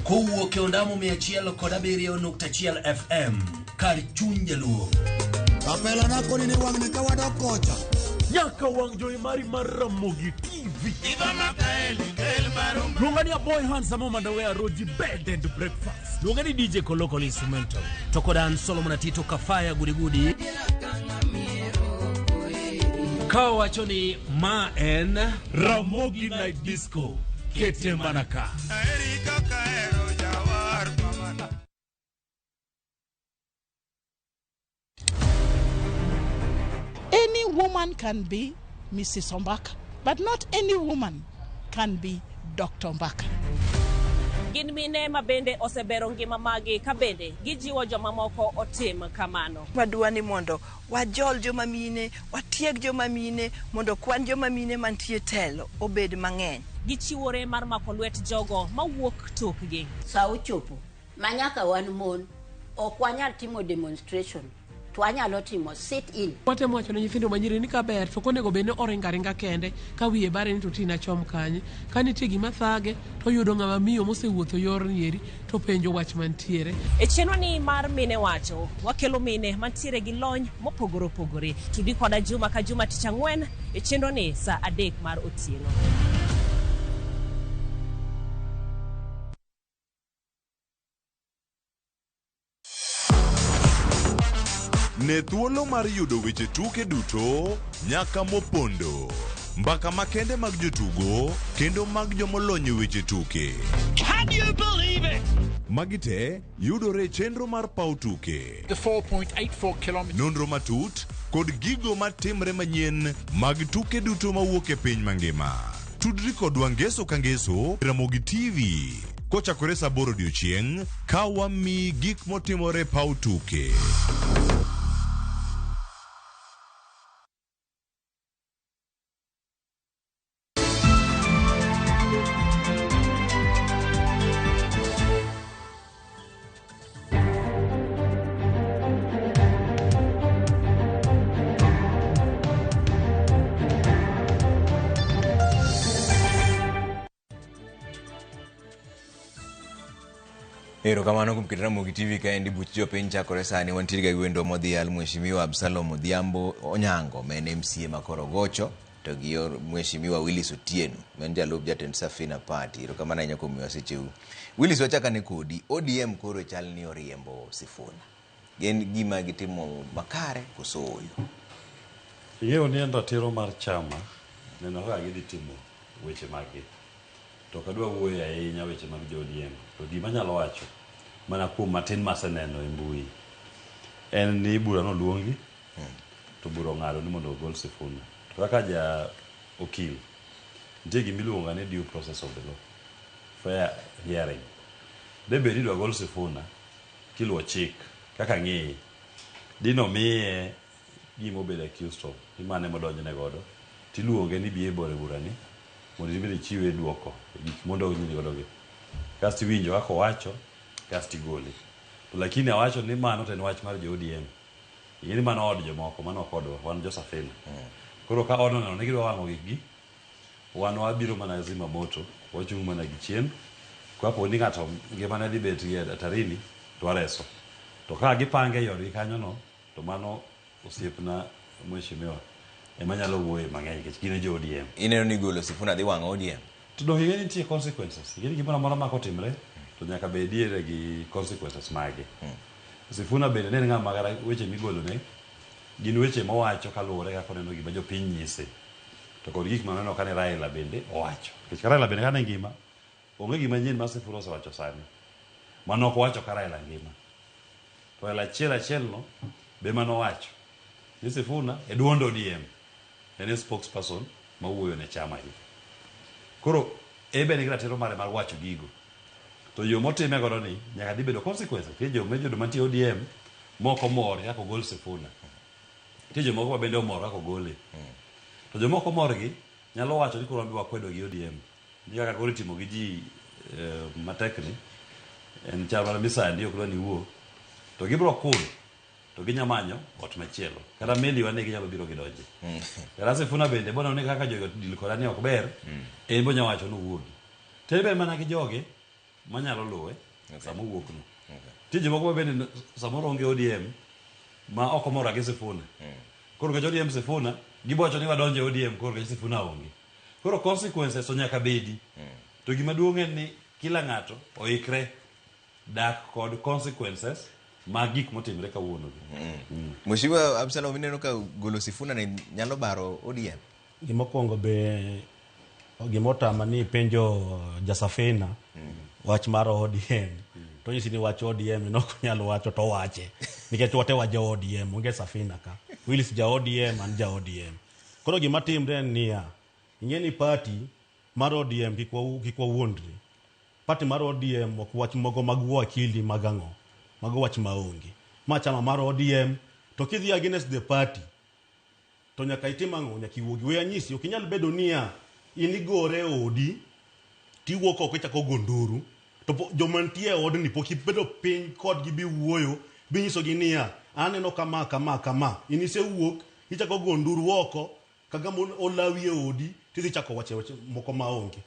Kowuok e ondamo 107.1 FM kar chuny jaluo. Kapela na koni ni wang'ni ka wadok kocha. Nyaka wang' jowi mari mar Ramogi TV. Luonga ni Aboy Handsome Mandawe Roji Bed and Breakfast. Luonga ni DJ Koloko Instrumental. To kod an Solomon Atito Kafaya Gudigudi. Ka wacho ni ma en Ramogi Night Disco. Kete mana ka. Any woman can be Mrs. Ombaka, but not any woman can be Dr. Ombaka. Gin mine ma bende osebero ngima magi ka bende gijiwo jomamoko otim kamano. Wadwa ni mondo wajol joma mine, watieg joma mine, mondo kwan joma mine mantie telo obed mang'eny. Gichiwore mar mako lwet jogo mawuok tokgi. Sa ochopo ma nyaka wan mon ok wanyal timo demonstration to wanyalo timo sit in. Watemo wacho ne nyithindo manyiri ni kaber to ok onego bed ni oringo aringa kende ka wiye bare ni to tina chom kanye. Ka nitie gima thage to oyudo ng'ama miyo mosewuotho yorni eri to penjo wach mantiere. E chenro ni mar Mine Wacho, wakelo mine mantiere gi lony mopogore opogore. Tudi koda juma ka juma tich ang'wen e chenro ni saa adek mar otieno. Ne thuolo mar yudo weche tuke duto nyaka mopondo. Mbaka makende mag jotugo kendo mag jomolony e weche tuke. Can you believe it? Magi te yudore e chenro mar paw tuke. The 4.84 kilometers. Nonro matut kod gigo matimre manyien mag tuke duto mawuok e piny mangima. Tudri kodwa ngeso ka ngeso Ramogi TV kochakore saa aboro odiochieng' ka wamiyi gik motimore paw tuke. Erokamano kuom keto Ramogi TV kaendi buch jopiny chakore sani wantiere ga gi wendo modhial Mheshimiwa Absalom Odhiambo Onyango ma en MCA ma Korogocho to gi Mheshimiwa Willis Otieno ma en jalup jatend Safina Party. Erokamano ahinya kuom miyowa secheu. Willis wachak ane kodi. ODM koro chal ni oriembo Sifuna. Gin gima gitimo makare koso ooyo? Ing'eyo ni en ratiro mar chama neno kaka gidhi timo weche maggi. To ok adwa wuoyo ahinya weche mag jo ODM. To gima anyalo wacho mana kuom matin maseneno e mbui en ni bura noluongi to bura ong'ado ni mondo ogol Sifuna. To kaka ja okil, nitie gima iluongo ni due process of the law, fair hearing. Debed ni idwa gol Sifuna kiluwo chik kaka ang'eye, dinomiye gima obedo accused of, ni mano ema odonjne godo, tiluonge ni bi e burani mondo in bende ichiwe duoko e gik mondonjni godo gi. Kasto iwinjo kaka owacho, kasto igole. To lakini awacho ni mano to en wach mar jo ODM. Ing'e ni mano od jomoko, mano ok odwa, wan jo Safina. Koro ka odno oneno ni gidwa wang'o gikgi, wan wabiro mana zima moto, wachung' mana gi chien. Kapo ni ng'ato ngimane dhi bet gi hatarini, to wareso. To ka gipange e odgi kanyono, to mano osiepna mheshimiwa ema nyalo wuoye mang'eny nikech gin e jo ODM. Ineno ni golo Sifuna dhi wang'o ODM? To donge ing'e ni nitie consequences. Ing'e ni gimoro amora ma kotimre to nyaka bediere gi consequences mage. Sifuna bende ne en ng'ama kata weche migolone gin weche mowacho kaluwore kaka oneno gima jopiny nyise. To kod gik manoneno kane Raila bende owacho. Nikech ka Raila bende kane ngima, onge gima nyien ma Sifuna osewacho sani. Mano ok owacho ka Raila ngima. To Raila achiel achiel no be manowacho ni Sifuna e duond ODM en e spokesperson mawuoyo ne chama gi. Koro en be nigi ratiro mare mar wacho gigo. To yo motime godo ni nyaka dhi bedo consequences. Nitie joma yudo mantie ODM mok omor kaka ogol Sifuna. Nitie jomoko ma bende omor kaka ogole. To joma ok omor gi nyalo wacho ni koro wan be wakwedo gi ODM. Ni kaka koro itimo gi ji matek ni en chal mana misandi ok dwa ni iwuo. To gibiro kun to ginya manyo ot machielo. Kata meli wane ginyalo biro gidonje. Kata Sifuna bende boneno ni kaka jogi deal koda ni ok ber, en bo nyawacho ni owuogi. To en be mana gi joge manyalo luwe sama owuok no. Nitie jomoko ma bende samoro onge ODM ma ok omor gi Sifuna. Koro nikech ODM Sifuna, gibo wacho ni wadonjo e ODM koro nikech Sifuna onge. Koro consequences to nyaka bedi. To gima duong' en ni kila ng'ato oikre dak kod consequences mag gik motimre kawuono gi. Mheshimiwa Absalom ineno ka golo Sifuna ni nyalo baro ODM? Gimokwongo be gimotama ni penjo Jasafina wach mar ODM to nyisi ni wach ODM ni ok onyal wacho to owache nikech wate wa jo ODM onge Safina ka Willis ja ODM an ja ODM koro gima timre en niya ing'e ni party mar ODM kik wawuondre party mar ODM ok wach mogo mag wakili mag ang'o mago wach maonge ma chama mar ODM to kidhi against the party to nyaka itim ang'o nyaka iwuogi we anyisi ok inyal bedo niya in igore e odi tiwuok oko ichako go nduru to joma nitie e odni pok ibedo piny kodgi biwuoyo binyisogi niya aneno kama kama kama in isewuok ichako go nduru oko kagama olawi e odi tidhi chako wacho weche moko maonge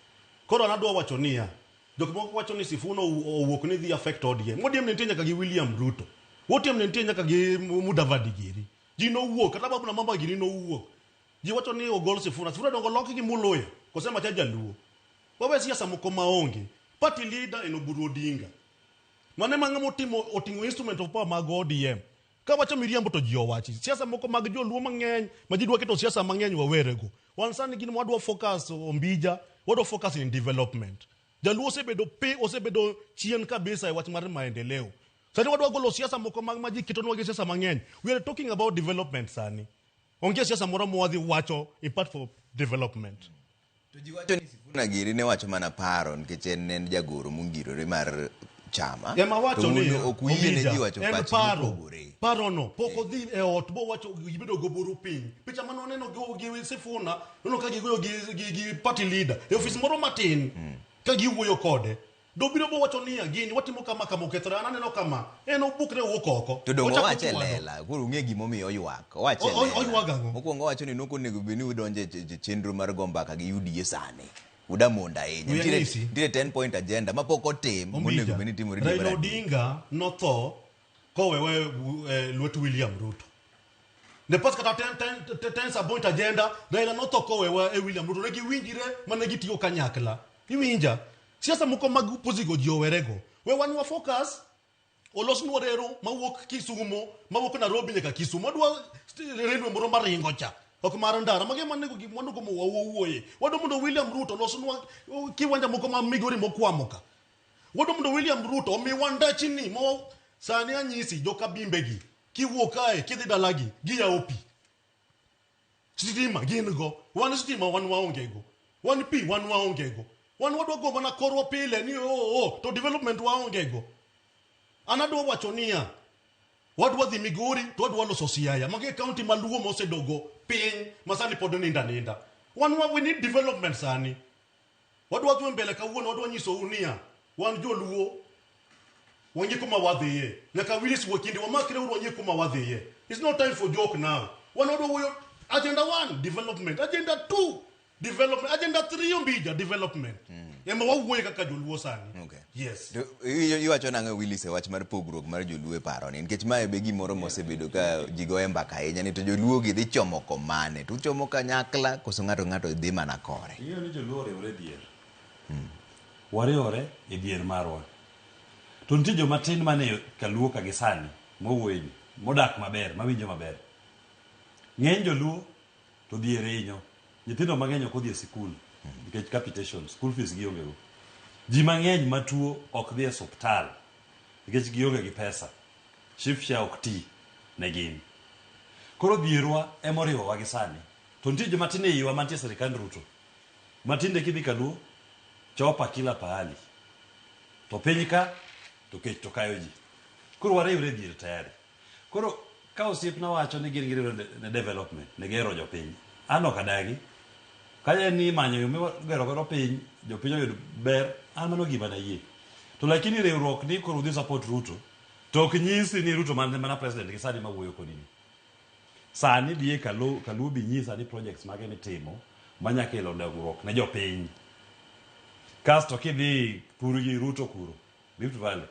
koro an adwa wacho niya jok moko wacho ni Sifuna owuok ni dhi affect ODM ODM ne nitie nyaka gi William Ruto ODM ne nitie nyaka gi Mudavadi giri ji nowuok kata Babu na Mamba giri nowuok ji wacho ni ogol Sifuna Sifuna dongo loki gi Muluya kose macha jaluo wawe siasa moko maonge party leader en Oburu Odinga mano ema ng'ama otimo oting'o instrument of power mag ODM ka wacho miriambo to ji owachi siasa moko mag joluo mang'eny ma ji dwa keto siasa mang'eny wawerego wan sani gin wadwa focus Ombija wadwa focus in development jaluo osebedo pi osebedo chien kabisa e wach mar maendeleo sani wadwa golo siasa moko mag ma ji ketonwa gi siasa mang'eny we are talking about development sani onge siasa moro mwadhi wacho in part for development To ji wacho ni Sifuna giri ne wacho mana paro nikech en en jagoro mongirore mar chama. Ema wacho To ni un ok uyie ne ji wacho en pachgi paro mopogore. parono pok odhi e ot bowacho gibedo goburu piny picha mane waneno gi Sifuna noneno ka gigoyo gi party leader e ofis moro matin ka giwuoyo kode dobiro bowacho niya gini watimo kama kama okethore an aneno kama en obukre owuok oko To donge Ochako owacho e chwado. lela, koro ung'e gimomiyo oywak. Owacho e lela. Oywago ang'o? Mokwongo owacho ni nok onego bed ni udonjo e chenro mar go mbaka gi UDA sani. Udamondo ahinya. Wiya Nitiere nyisi. nitiere 10 point agenda mapok otim monego bed ni timore dwe mar Raila adek. Odinga notho kowewe lwet William Ruto. Ne pas kata 10 sub point agenda, Raila notho kowewe e William Ruto. Ne giwinjre mane gitiyo kanyakla. Iwinja? Siasa moko mag opposigo ji owerego. We wan wa focus olosnwa reru mawuok Kisumo, mawuok Nairobi nyaka Kisumo. Wadwa railway moro maringo cha. Ok mar ndara. Magi ema onego gik monego wawuoye. Wadwa mondo William Ruto olosnwa kiwanja moko ma Migori mokwamo ka. Wadwa mondo William Ruto omiwa ndachni mo sani anyisi joka bimbe gi kiwuok kae kidhi dalagi giyawo pi. Sitima gin go. Wan sitima wan waonge go. Wan pi wan waonge go. Wan wadwa go mana korwa pile ni oh, oh, to development waonge go. An adwa wacho niya, wadwa dhi Migori to wadwa loso Siaya. Magi e county maluo mosedogo piny ma sani pod ninda ninda. Wan wa, we need development sani. Wadwa dhi mbele kawuono, wadwa nyisou niya, wan joluo wang'e kuma wadhiye. Nyaka Willis Wakinde wamakre uru wang'e kuma wadhiye. It's not time for joke now. Wan wadwa wuoyo agenda 1 development, agenda 2 development, agenda 3 Ombija development. Ema wawuoye kaka joluo sani. Okay. Yes. To iwacho nang'o Willis e wach mar pogruok mar joluo e paro ni nikech mae be gimoro mosebedo ka ji goye mbaka ahinya ni to joluo gi dhi chomo komane to uchomo kanyakla koso ng'ato ng'ato dhi mana kore. Ing'eyo ni joluo oriwore e dhier. Wariwore e dhier marwa. To nitie joma tin mane kaluo ka gi sani mowuoyeni, modak maber, mawinjo maber. Ng'eny joluo to dhier hinyo. Nyithindo mang'eny ok odhi e sikul nikech capitation, school fees gionge go. Ji mang'eny matuo ok dhi e osuptal nikech gionge gi pesa. Shif SHA ok ti ne gin. Koro dhierwa ema oriwowa gi sani. To nitie joma tin e iwa mantie e sirikand Ruto. Matinde kidhi kaluo, chopa kila pahali. To piny ka, to kech to kayo ji. Koro wariwre e dhier tayari. Koro ka osiepna wacho ni gin giriwre ne development, ne gero jopiny, an ok adagi. Ka en ni imanyo yo migero godo piny, jopiny oyud ber, an mano gima nayie. To lakini riwruok ni koro udhi support Ruto, to ok nyisi ni Ruto man mana president gi sani mawuoyo kodi ni. Sani dhiye Kaluo, Kaluo bi nyisa ni projects mage mitimo manya kelo dongruok ne jopiny. Kasto kidhi thurgi Ruto kuro, Rift Valley,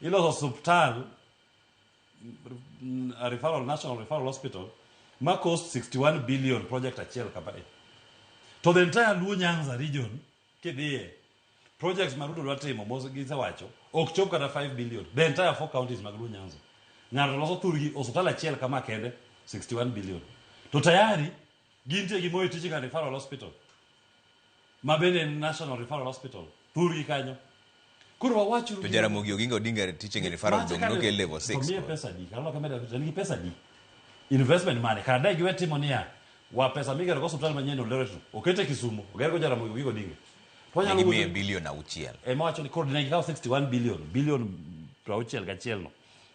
iloso osuptal referral, National Referral Hospital ma cost 61 billion project achiel kama e. To the entire Luo Nyanza region kidhiye projects ma Ruto dwa timo mos gisewacho ok chop kata 5 billion the entire four counties mag Luo Nyanza. Ng'ato loso thurgi osuptal achiel kama kende 61 billion. To tayari gintie gi Moi Teaching and Referral Hospital ma bende en National Referral Hospital thurgi kanyo. Koro wawachuru To Jaramogi Oginga Odinga Teaching and Referral Macha dong' kane- nokel level 6. To miye pesa di? Kar loka meda en gi pesa di? Investment mane? Kar dai giwe timo niya, wa pesa migero go osiptal manyien Eldoret no, okete Kisumu, oger go Jaramogi Oginga Odinga. To wanyalo Ne gimiye wuotho- bilion 6. Ema wacho ni koro ne gikawo 61 billion, billion 61 no.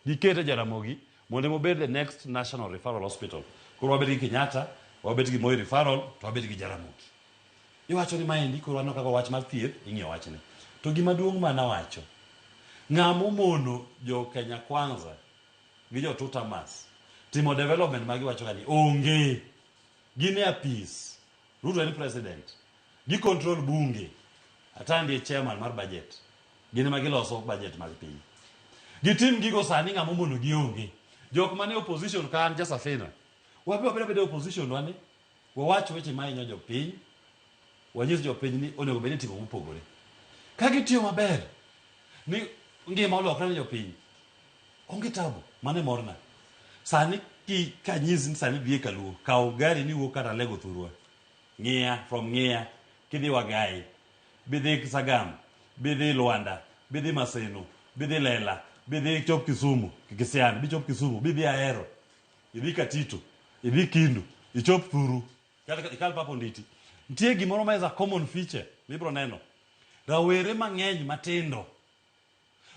Gikete Jaramogi mondo ema obed the next National Referral Hospital. Koro wabed gi Kenyatta, wabed gi Moi Referral, to wabed gi Jaramogi. Iwacho ni maendi koro waneno kaka wach mar thieth ing'iyo wachni. To gima duong' ma nawacho, ng'ama omono jo Kenya Kwanza gi jo Tutamas timo development ma giwacho ga ni onge. Gin e apis. Ruto en president. Gi control bunge. Atandi e chairman mar budget. Gin ema giloso budget mag piny. Gitim gigo sani ng'ama omono gi onge. Jok mane opposition ka an ja Safina. Wabe wabedo abeda opposition wani. Wawach weche ma hinyo jopiny. Wanyis jopiny ni onego bed ni itimo mopogore. Ka gitiyo maber, ni ngima olokre ne jopiny, onge tabu, mano e morna. Sani ki kanyisi ni sani dhi e Kaluo, kaw gari ni wuok kata Alego thurwa. Ng'iya, from Ng'iya, kidhi Wagai, bidhi Sagam, bidhi Luanda, bidhi Maseno, bidhi Lela, bidhi chop Kisumu, Kisian, bichop Kisumu, bidhi Ahero, idhi Katito, idhi Kindu, ichop Thuru, kata ikal Papa Onditi. Nitie gimoro ma is a common feature mibro neno. Rawere mang'eny matindo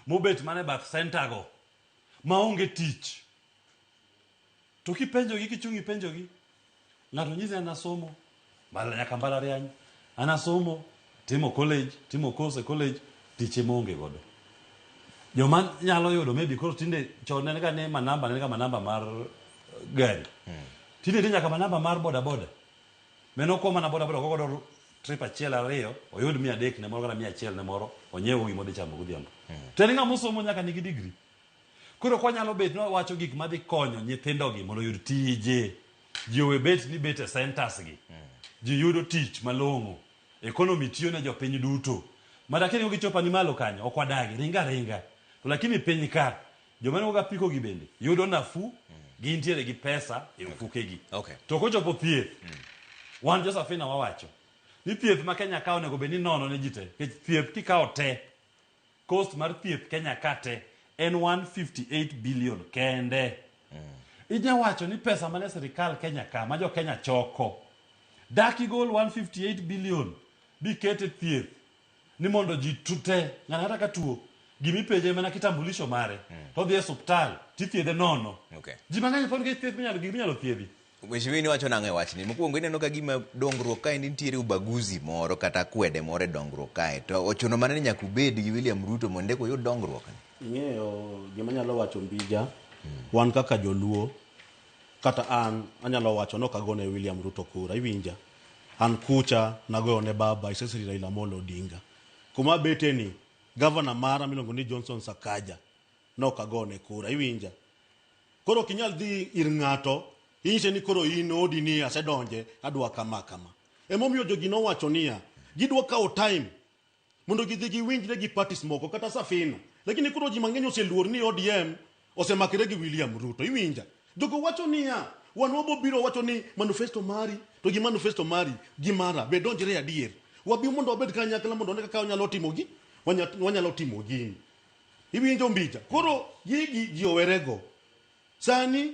mobet mana e bath center go maonge tich. To kipenjogi kichung' ipenjogi, ng'ato nyisi an asomo mbala nyaka mbalariany, an asomo timo college, timo course e college, tich ema onge godo. Joma nyalo yudo maybe koro tinde chon ne en ga ni manamba ne en ga manamba mar gari. Tinde nitie nyaka manamba mar boda boda. Meno okwa mana boda boda ok godo trip achiel ariyo oyud 300 ne moro kata 100 ne moro onyiew go gima odhi chamo godhiambo. To en ng'ama osomo nyaka nigi degree. Koro kwanyalo bet ni wawacho gik madhi konyo nyithindogi mondo oyud tije. Ji owe bet ni bet e centers gi. Ji yudo tich malong'o. Economy tiyo ne jopiny duto. Mada kiringo gi chopa ni malo kanyo, ok wadagi, ringa ringa. To lakini piny ka, joma ringo gi apiko gi bende yudo nafuu, gintiere gi pesa e ofuke gi. Okay. To kochopo thieth, wan jo Safina wawacho ni thieth ma Kenya ka onego bed ni nono ne ji te. Nikech thieth kikawo te, cost mar thieth Kenya ka te en 158 billion kende. Inya wacho ni pesa mane sirikal Kenya ka ma jo Kenya choko dak igol 158 billion biket e thieth ni mondo ji te ng'ato kata ka tuo gimipenje mana kitambulisho mare to odhi e osuptal tithiedhe nono. Okay. Ji mang'eny tho nikech thieth minyalo gik minyalo thiedhi. Mheshimiwa iwacho nang'o e wachni? Mokwongo ineno ka gima dongruok kae nitiere ubaguzi moro kata akwede moro e dongruok kae. To ochuno mana ni nyaka ubed gi William Ruto mondo eka uyud dongruok ni. Ing'eyo gima anyalo wacho Mbija, wan kaka joluo, kata an anyalo wacho ni ok agone William Ruto kura, iwinja? An kucha nagoyo ne baba His Excellency Raila Amolo Odinga. Kuma abete ni, gavana mara miluongo ni Johnson Sakaja, nok agone kura, iwinja? Koro ok inyal dhi ir ng'ato inyise ni koro in odi ni asedonje adwa kama kama. Emomiyo jogi nowacho niya, gidwa kawo time mondo gidhi giwinjre gi parties moko kata Safina. Lakini koro ji mang'eny oseluor ni ODM osemakre gi William Ruto. Iwinja? Jogo wacho niya, wan wabo biro wacho ni manifesto mari to gi manifesto mari gi mara be donjre adier. Wabi mondo wabed kanyakla mondo wane kaka wanyalo timo gi, wanyalo timo gini. Iwinjo Mbija? Koro gigi ji owerego. Sani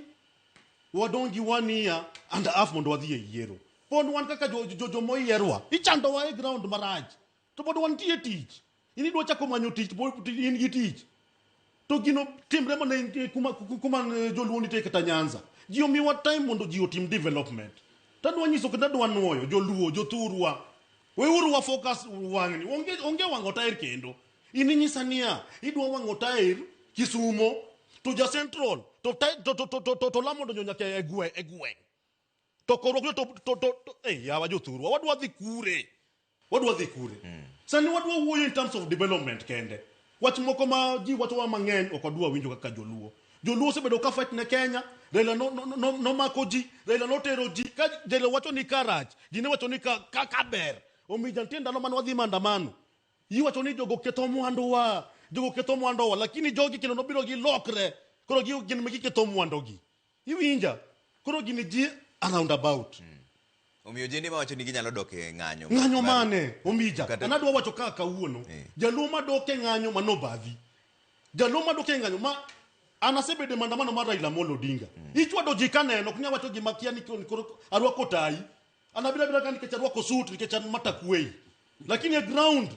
wadong' gi one year and a half mondo wadhi e yiero. Pod wan kaka jomoyierwa, ichandowa e ground marach. To pod wantie tich. In idwa chako manyo tich, pod in gi tich. To gino timre mana kuma joluo nitie kata Nyanza. Ji omiwa time mondo ji otim development. Tadwa nyiso kendo adwa nuoyo joluo, jothurwa. Weuru wa focus wang'ni. Onge wang'o tair kendo. In inyisa niya, idwa wang'o tair Kisumo to ja Central to to lamo donjo nyaka e gweng'. To korwa to yawa jothurwa, wadwa dhi kure? Wadwa dhi kure? Sani wadwa wuoyo in terms of development kende. Wach moko ma ji wachowa mang'eny ok wadwa winjo kaka joluo. Joluo osebedo ka fight ne Kenya, Raila nomako ji, Raila notero ji, ka Raila wacho ni ka rach, ji ne wacho ni ka ber. Omiyo nitie ndalo mane wadhi maandamano. Iwacho ni jogo ketho mwanduwa, jogo ketho mwanduwa, lakini jogi kendo nobiro gilokre. Koro gin ma giketho mwandugi. Iwinja? Koro gini ji around about. Omiyo ojende mawacho ni ginyalo dok e ng'anyo. Ng'anyo mane? Ombija. An adwa wacho kaka kawuono. Jaluo madok e ng'anyo mano badhi. Jaluo madok e ng'anyo ma an asebedo e maandamano mar Raila Amolo Odinga. Ichwado ji kaneno, ok nyal wacho gima kia ni koro arwako tai. An abiro abira ka nikech arwako suit, nikech an matakwei. Lakini e ground,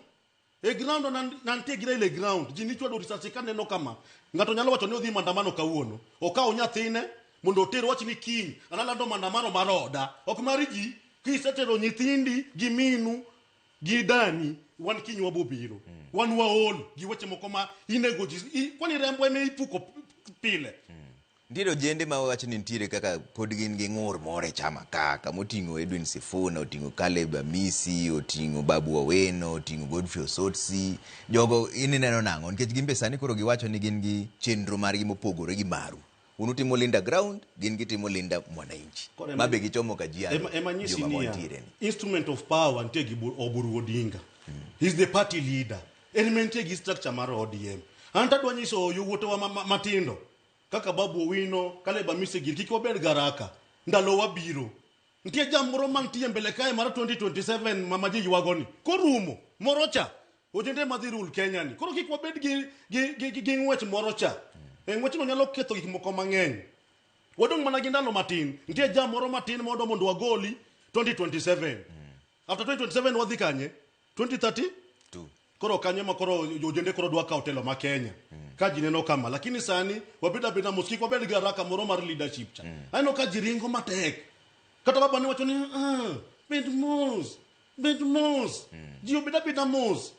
e ground nantie gi Raila e ground. Ji nichwado risasi kaneno kama. Ng'ato nyalo wacho ni odhi maandamano kawuono. Okawo nyathine mondo oter wach ni kiny an alando maandamano mar oda. Ok mar ji, kisetero nyithindi gi minu gi dani, wan kiny wabo biro. Wan waol gi weche moko ma inego ji. Kwani rembo ema ipuko pile. Nitiere ojende ma wacho ni nitiere kaka pod gin gi ng'ur moro e chama ka, kama oting'o Edwin Sifuna, oting'o Caleb Amisi, oting'o Babu Owino, oting'o Godfrey Osotsi. Jogo in ineno nang'o? Nikech gin be sani koro giwacho ni gin gi chenro margi mopogore gi maru. Un utimo Linda Ground, gin gitimo Linda Mwananchi. Ma be gichomo Kajiado Ema nyisi juma niya, mantiere ni. instrument of power nitie gi Oburu Odinga. He's the party leader. En ema entie gi structure mar ODM. An to adwa nyiso yowuotewa matindo kaka Babu Owino, Caleb Amisi giri, kik wabed garaka. Ndalo wabiro. Nitie jam moro mantie mbele kae mar 2027 ma ji ywago ni. Korumo, moro cha, ojende madhi rule Kenya ni. Koro kik wabed gi ng'wech moro cha. Ng'wechno nyalo ketho gik moko mang'eny. Wadong' mana gi ndalo matin. Nitie jam moro matin ma wadwa mondo wagoli 2027. After 2027 wadhi kanye? 2030? Two. Koro kanyo ma koro ojende koro dwa kawo telo ma Kenya. Ka ji neno kama, lakini sani wabed abeda mos, kik wabed gi haraka moro mar leadership cha. Aneno ka ji ringo matek. Kata baba ne wacho ni, bed mos, bed mos. Ji obed abeda mos.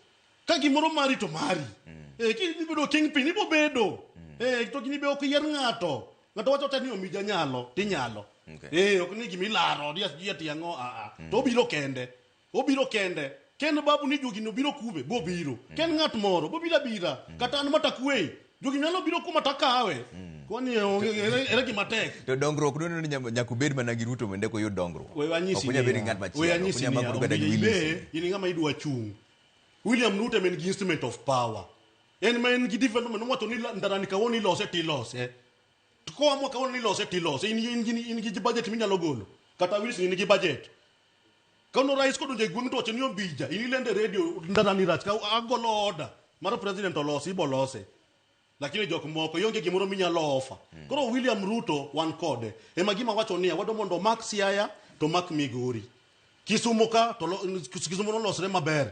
Ka gimoro mari to mari. Ki ibedo kingpin, ibo bedo. To gini be ok yier ng'ato. Ng'ato wacho te ni omija nyalo, tinyalo. Ok ni gima ilaro, ni asijui ati ang'o, a, a. To obiro kende. Obiro kende. Ken babu ni juogi no biro kume, bobiro. Ken ng'at moro, bobiro abira. Kata an matakwe. Juogi nyalo biro kuma takawe. Kwani onge ere gima tek. To dongruok dwaro ni nyaka obed mana gi Ruto mondo eka oyud dongruok. We wanyisi Ok onyal bedo gi niya, ng'at we machielo. Ok anyisi onyal niya, makuru kata gi Ombija Willis. ibe, in ng'ama idwa chung'. William Ruto en gi instrument of power. En ma en gi development owacho ni ndarani kawuono ilose tilose. To koamua kawuono ni ilose tilose. In, in, in, in gi budget minyalo golo. Kata Wilson in gi budget. Kawuono rais kodonjo e gweng' to wacho ni Ombija, in ilendo e radio ndarani rach ka agolo order mar president olosi ibolose. Lakini jok moko ionge gimoro minyalo ofa. Koro William Ruto wan kode. Ema gima wacho niya, wadwa mondo omak Siaya to omak Migori. Kisumu ka to Kisumu nolosre maber.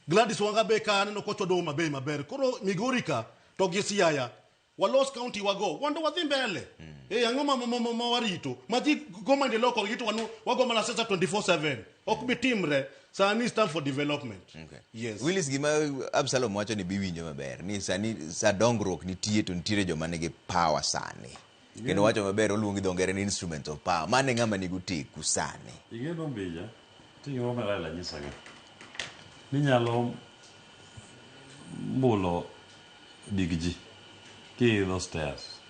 Gladys Wanga be ka aneno kochwado Homa Bay maber. Koro Migori ka to gi Siaya walos county wago wando wadhi mbele. Eh ang'o ma, ma, ma, ma warito? Ma ji go maendeleo kodgi to wan wago mana siasa 24/7. Ok bi timre. Sani is time for development. Okay. Yes. Willis gima Absalom wacho ni biwinjo maber ni sani sa dongruok nitie to nitiere joma nigi power sani. Kendo wacho maber oluongi dho ngere ni instrument of power. Mano e ng'ama nigi oteku sani. Ing'e Ombija, nitie gimoro ma Raila nyisaga. Ni nyalo mulo dig ji kiidho stairs,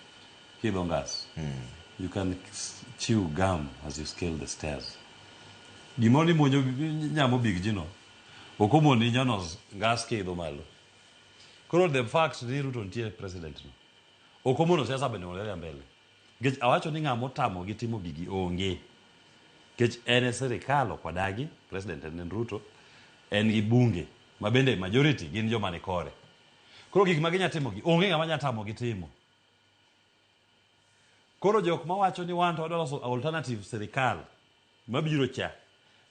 kiidho ngas. You can chew gum as you scale the stairs. Gimoro ni muonyo nyamo big ji no, ok omoni nyono ngas kiidho malo. Koro the fact ni Ruto nitie president no, ok omono siasa bende mondo odhi mbele. Nikech awacho ni ng'ama otamogi timo gigi onge. Nikech en e sirikal ok wadagi, president en Ruto, en gi bunge ma bende majority gin joma ni kore. Koro gik ma ginya timo gi onge ng'ama nya tamogi timo. Koro jok mawacho ni wan to wadwa loso alternative sirikal mabiro cha,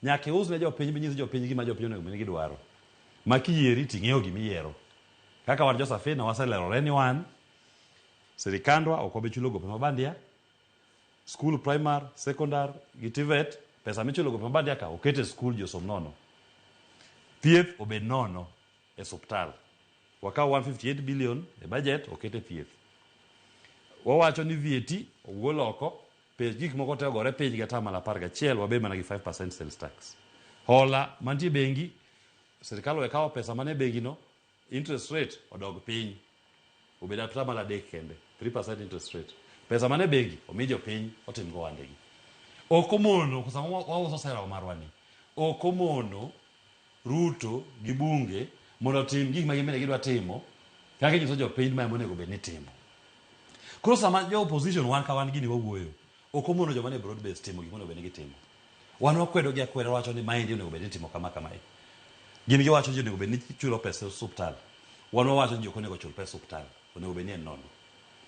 nyaka ius ne jopiny minyis jopiny gima jopiny onego bed ni gidwaro. Ma kiyieri ting'eyo gima iyiero. Kaka wan jo Safina waselerore ni wan sirikandwa ok wabi chulo gope ma bandia, school primary, secondary gi TVET, pesa michulo gope ma bandia ka oket e school josom nono. Thieth obed nono e suptal. Wakaw 158 billion e budget oket e thieth. Wawacho ni VAT ogol oko, pech gik moko te ogore piny gi atamalo 11, wabed mana gi 5% sales tax. Hola mantie bengi, sirikal owe kawo pesa mane bengi no, interest rate odog piny. Obed atamalo 3 kende, 3% interest rate. Pesa mane bengi omi jopiny otim go ohandegi. Ok omono, sama wauso sera marwa ni, ok omono Ruto gi bunge mondo otim gik ma gin bende gidwa timo kaka inyiso jopiny ma ema onego bed ni timo. Koro sama jo opposition wan ka wan gini wawuoyo, ok omono joma nie broad base timo gik monego bed ni gitimo. Wan wakwedo gi akweda wacho ni maendi onego bed ni itimo kama kamae. Gin giwacho ni onego bed ni chulo pesa e osuptal. Wan wawacho ni ji ok onego chul pesa osuptal, onego bed ni en nono.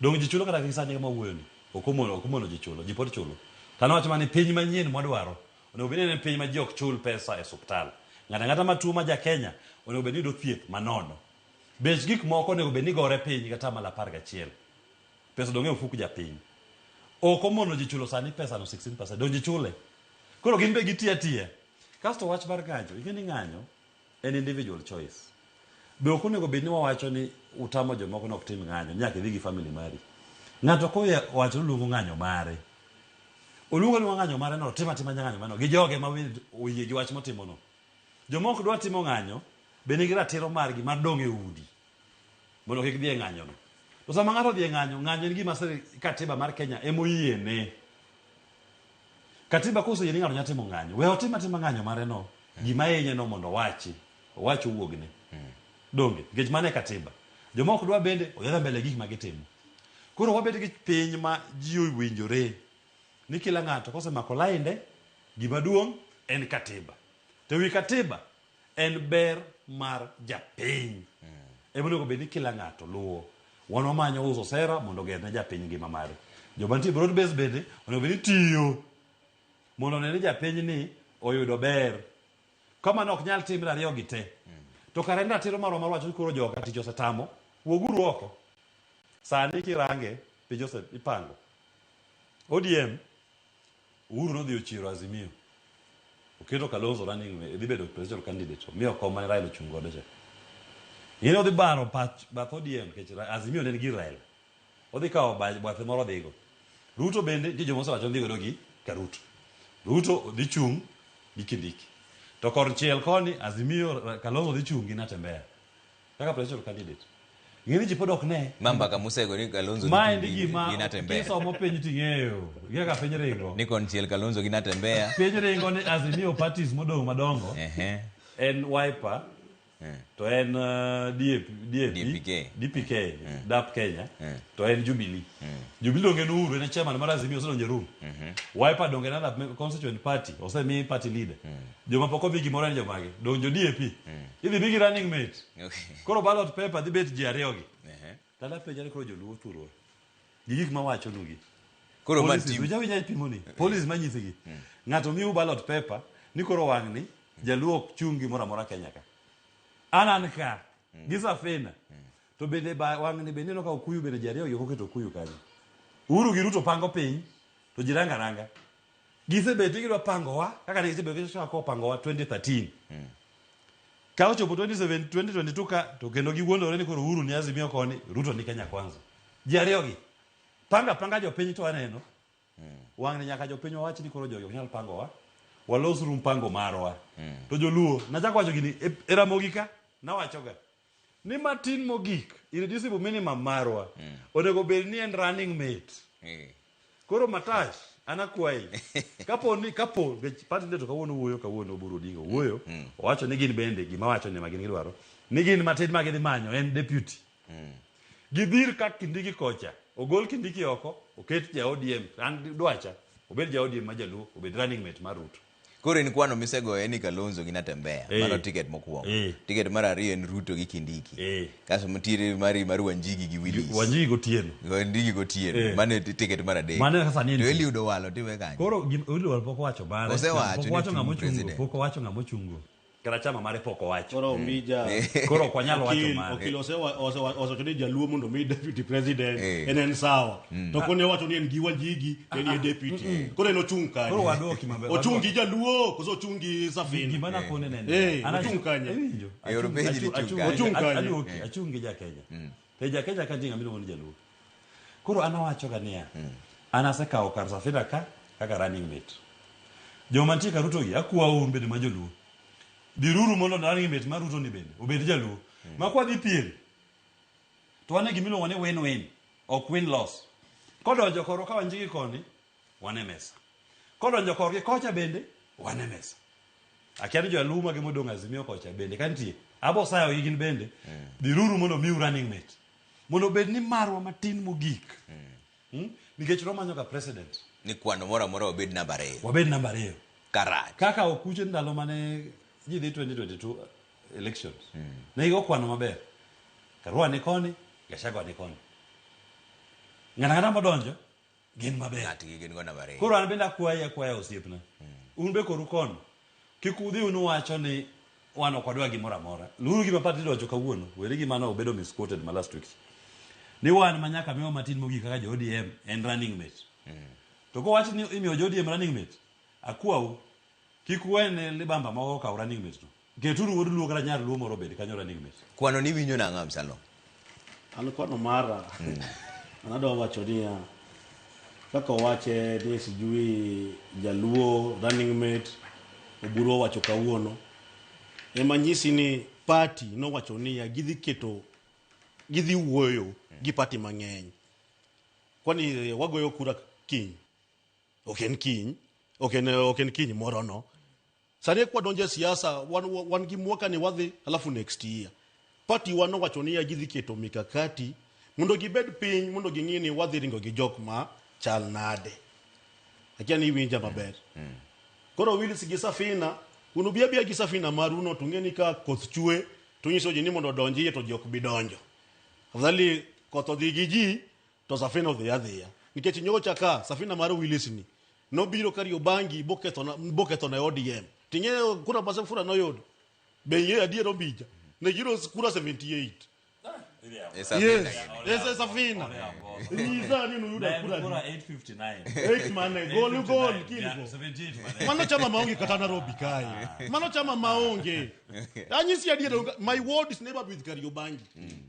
Donge ji chulo kata gi sani kama wawuoyo ni? Ok omono, ok omono ji chulo, ji pod chulo. To an awacho mana ni piny manyien mwadwaro onego bed ni en piny ma ji ok chul pesa e osuptal. Ng'ato ang'ata matuo ma ja Kenya onego bed ni yudo thieth manono. Bech gik moko onego bed ni gore piny gi atamalo 11. Pesa odong' e ofuk japiny. Ok omono ji chulo sani pesa no 16%, donge ji chule? Koro gin be gitiyo atiya. Kasto wach mar ng'anjo, ing'e ni ng'anyo en individual choice. Be ok onego bed ni wawacho ni utamo jomoko ni ok tim ng'anyo, nyaka idhi gi family mari. Ng'ato kowacho ni oluongo ng'anyo mare, oluongo aluonga ng'anyo mare no, otim atima ng'anyo mare no gi joge ma oyie gi wach motimo no. Joma ok dwa timo ng'anyo be nigi ratiro margi mar dong' e udi mondo kik dhi e ng'anyo no. To sama ng'ato odhi e ng'anyo, ng'anyo en gima katiba mar Kenya ema oyiene. Katiba koseyie ni ng'ato nyalo timo ng'anyo, we otim atima ng'anyo mare no, gima hinye no mondo owachi, owach owuogne. Donge? Nikech mano e katiba. Joma ok dwa bende odhi mbele gi gik ma gitimo. Koro wabet gi piny ma ji owinjore ni kila ng'ato kosemako lainde, gima duong' en katiba. To ewi katiba en ber mar japiny. Ema onego bed ni kila ng'ato luwo. Wan wamanyo uso sera mondo oger ne japiny ngima mare. Joma nitie broad base bende onego bed ni tiyo mondo one ni japiny ni oyudo ber. Ka mano ok nyal timre ariyo gi te, to kare en ratiro marwa mar wacho ni koro joka tich osetamo, wuoguru oko. Sani kirange, piny ose ipango. ODM, Uhuru nodhi ochiero Azimio. Oketo Kalonzo running, dhi bedo presidential candidate. Omiyo kom mane Raila ochung' godo cha. Ing'e ni odhi baro pach bath ODM nikech Azimio ne nigi Raila. Odhi kawo bathe moro odhigo. Ruto bende nitie joma osewacho ni odhi godo gi Karuto. Ruto dhi chung' gi Kindiki. To konchiel koni Azimio Kalonzo dhi chung' gi Natembeya kaka presidential candidate. Ing'e ni ji pod ok ne. Ma mbaka musego ni Kalonzo dhi Ma chung' endi gima gi Natembeya. kisomo piny ting'eyo. Ing'e kaka piny ringo. Ni konchiel Kalonzo gi Natembeya. Piny ringo ni Azimio parties modong' madongo en Wiper to en DAP, DAP, DPK, DAP Kenya to en Jubilee. Jubilee donge en Uhuru, en e chairman mar Azimio osedonjo e room. Wiper donge en other constituent party, osemi party leader. Joma pok omi gimoro en jomage? Donge jo DAP. Idhi migi running mate. Koro ballot paper dhi bet ji ariyo gi. Dala penja ni koro joluo thurwa. Gi gik mawachonu gi. Koro ma Policies, tim- winja winja ipimoni. Policies manyisi gi. Ng'ato miu ballot paper ni koro wang'ni jaluo ok chung' gimoro amora Kenya ka. An an ka gi Safina. To bende ba wang'ni bende ineno ka okuyu bende ji ariyo gi ok oketo okuyu kanyo. Uhuru gi Ruto pango piny to ji ranga ranga. Gisebet ni gidwa pangowa kaka ne gisebet gichako pangowa 2013. Ka ochopo 27 2022 ka to kendo giwuondore ni koro Uhuru ni Azimio koni Ruto ni Kenya Kwanza. Ji ariyo gi panga panga jopiny to aneno. Wang'ni nyaka jopiny wawach ni koro jogi ok nyal pangowa. Walosuru mpango marwa. To joluo nachako wacho gini e Ramogi ka nawachoga ni matin mogik irreducible minimum marwa onego bed ni en running mate. Koro Matash an akwayi kapo ni kapo nikech party leader to kawuono wuoyo kawuono Oburu Odinga wuoyo owacho ni gin bende gima wacho ni ma gin gidwaro ni gin matin ma gidhi manyo en deputy. Gidhir ka Kindiki kocha ogol Kindiki oko oket ja ODM an dwacha obed ja ODM ma jaluo obed running mate mar Ruto. Koro in kwano misegoyo en ni Kalonzo gi Natembeya. Mano ticket mokwongo. Ticket mar ariyo en Ruto gi Kindiki. Kasto nitiere mari mar Wanjigi gi Willis. Wanjigi Gotieno. Wanjigi Gotieno. Mano e ticket mar adek. Mano e kaka sani To entie. Eliud Owalo tiwe kanyo. Koro Eliud Owalo pok owacho mare. Osewacho Pok ni owacho ng'ama chung' ochungo. president. Pok owacho ng'ama ochungo. Kata chama mare pok owacho. Koro Ombija. Koro ok wanyal wacho mare. Okil osewacho ni jaluo mondo mi deputy president en en sawa. To kone owacho ni en gi Wanjigi to en e deputy. Koro en ochung' kanye. Koro waduoki maber. Ochung' gi jaluo koso ochung' gi Safina. Gima nakone ne en. An Ochung' kanye. Iwinjo? E or penji ni chung' kanye. Ochung' kanye. Aduoki, achung' gi ja Kenya. To ja Kenya ka nitie ng'ama iluongo ni jaluo. Koro an awacho ga niya, an asekawo kar Safina ka kaka running mate. Joma nitie ka Ruto gi akwau un bende ma joluo. Dhiruru mondo running mate mar Ruto ni bende obed jaluo. Ma kwa dhi piem to wan e gima iluongo ni win-win, ok win-loss. Kodonjo korwa ka Wanjigi koni, wan e mesa. Kodonjo korgi kocha bende, wan e mesa. Akia ni jaluo mage modong' Azimio kocha bende ka nitie, abo sayogi gin bende, dhiruru mondo miu running mate. Mondo obed ni marwa matin mogik. Nikech wamanyo ga president. Ni kwano moro amora wabed namba ariyo. Wabed namba ariyo. Karach. Kaka okuche ndalo mane ji dhi 2022 elections. Ne gigo kwano maber. Karua ni koni, Gachagua ni koni. Ng'ato ang'ata modonjo, gin maber. Ng'atgi gin go namba ariyo. Koro an bende akwayi akwaya osiepna. Un be koru kono. Kik udhi unu wacho ni wan ok wadwa gimoro amora. Luuru gima party leader owacho kawuono. Weri gima ne obedo misquoted ma last week. Ni wan ma nyaka miwa matin mogik kaka jo ODM en running mate. To kowach ni imiyo jo ODM running mate, akwau kik uwene libamba moko okaw running mate no. Keturu wuod Luo kata nyar Luo moro obed kanyo running mate. Kwano ni winjo nang'o Absalom? An kwano mara an adwa wacho niya kaka owache ni sijui jaluo running mate Oburu owacho kawuono ema nyisi ni party nowacho niya gidhi keto gidhi wuoyo gi party mang'eny kwani wagoyo kura kiny ok en kiny ok en kiny moro no sani kwa donjo e siasa wan gi mwaka ni wadhi alafu next year party wa nowacho niya gidhi keto mikakati mondo gibed piny mondo ging'i ni wadhi ringo gi jok ma chal nade akia ni iwinja maber koro Willis gi Safina unubi abiya gi Safina maru no to ung'e ni ka koth chwe to nyiso ji ni mondo odonj iye to ji ok bi donjo afadhali koth odhi gi ji to Safina odhi adhiya nikech nyocha ka Safina mar Willis ni nobiro Kariobangi boketho na ODM ting'eyo kura ma Safina noyudo be ing'eyo adier Ombija ne giyudo kura 78 E Safina Yes, yes, e Safina. Nyisa ni nuyudo kura Kura adi. 859. 8 mane gol gol 859. kingo. Yeah, 78 mane. Mano chama maonge kata Nairobi kae. Mano chama maonge. Anyisi adier my ward is neighbored with Kariobangi.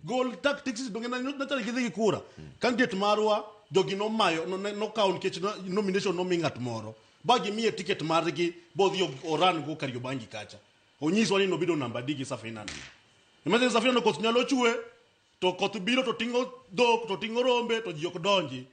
Gol tactics donge na natare gidhi gi kura. Candidate marwa jogi nomayo nokawo nikech nomination nomi ng'at moro. Ba gimiye ticket margi bodhi oran go Kariobangi kacha. Onyiswa ni nobedo namba adi gi Safina no. Imagine Safina no koth nyalo chwe to koth biro to ting'o dhok to ting'o rombe to ji ok donji.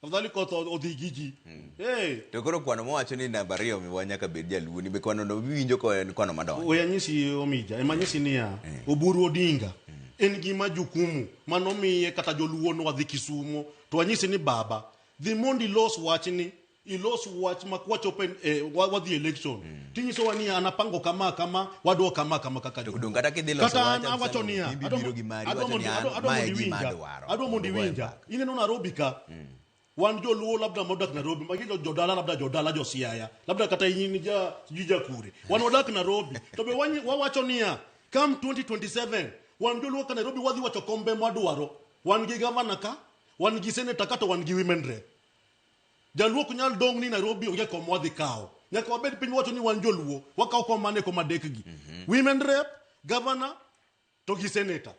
Afadhali koth odhi gi ji. Hey. To koro kwano mowacho ni namba ariyo miwa nyaka bed jaluo ni be kwano no iwinjo ko en kwano madonjo. We anyisi Omija, ema anyisi niya, Oburu Odinga en gima jukumu manomiye kata joluo nwadhi Kisumo to anyisi ni baba dhi mondo ilos wachni ilos wach ma kwachopo e, wadhi election tinyisowa niya an apango kama kama wadwa kama kama kaka To dong kata kidhi loso kata wach an awacho Absalom, niya in bi adwa biro gi mari adwa iwacho mondo ni an adwa- adwa mae mondo e gima iwinja adwaro. adwa mondo Mondo goye iwinja mbaka. ineno Nairobi ka wan joluo labda modak Nairobi magi jodala labda jodala josiaya labda kata in ja sijui jakure wan wadak Nairobi to be wawacho niya come 2027 wan joluo ka Nairobi wadhi wacho kombe mwadwaro wan gi gavana ka wan gi senator ka to wan gi women rep jaluo ok nyal dong' ni Nairobi onge kom wadhi kawo nyaka wabed piny wacho ni wan joluo wakawo kom mane kom adek gi women rep governor to gi senator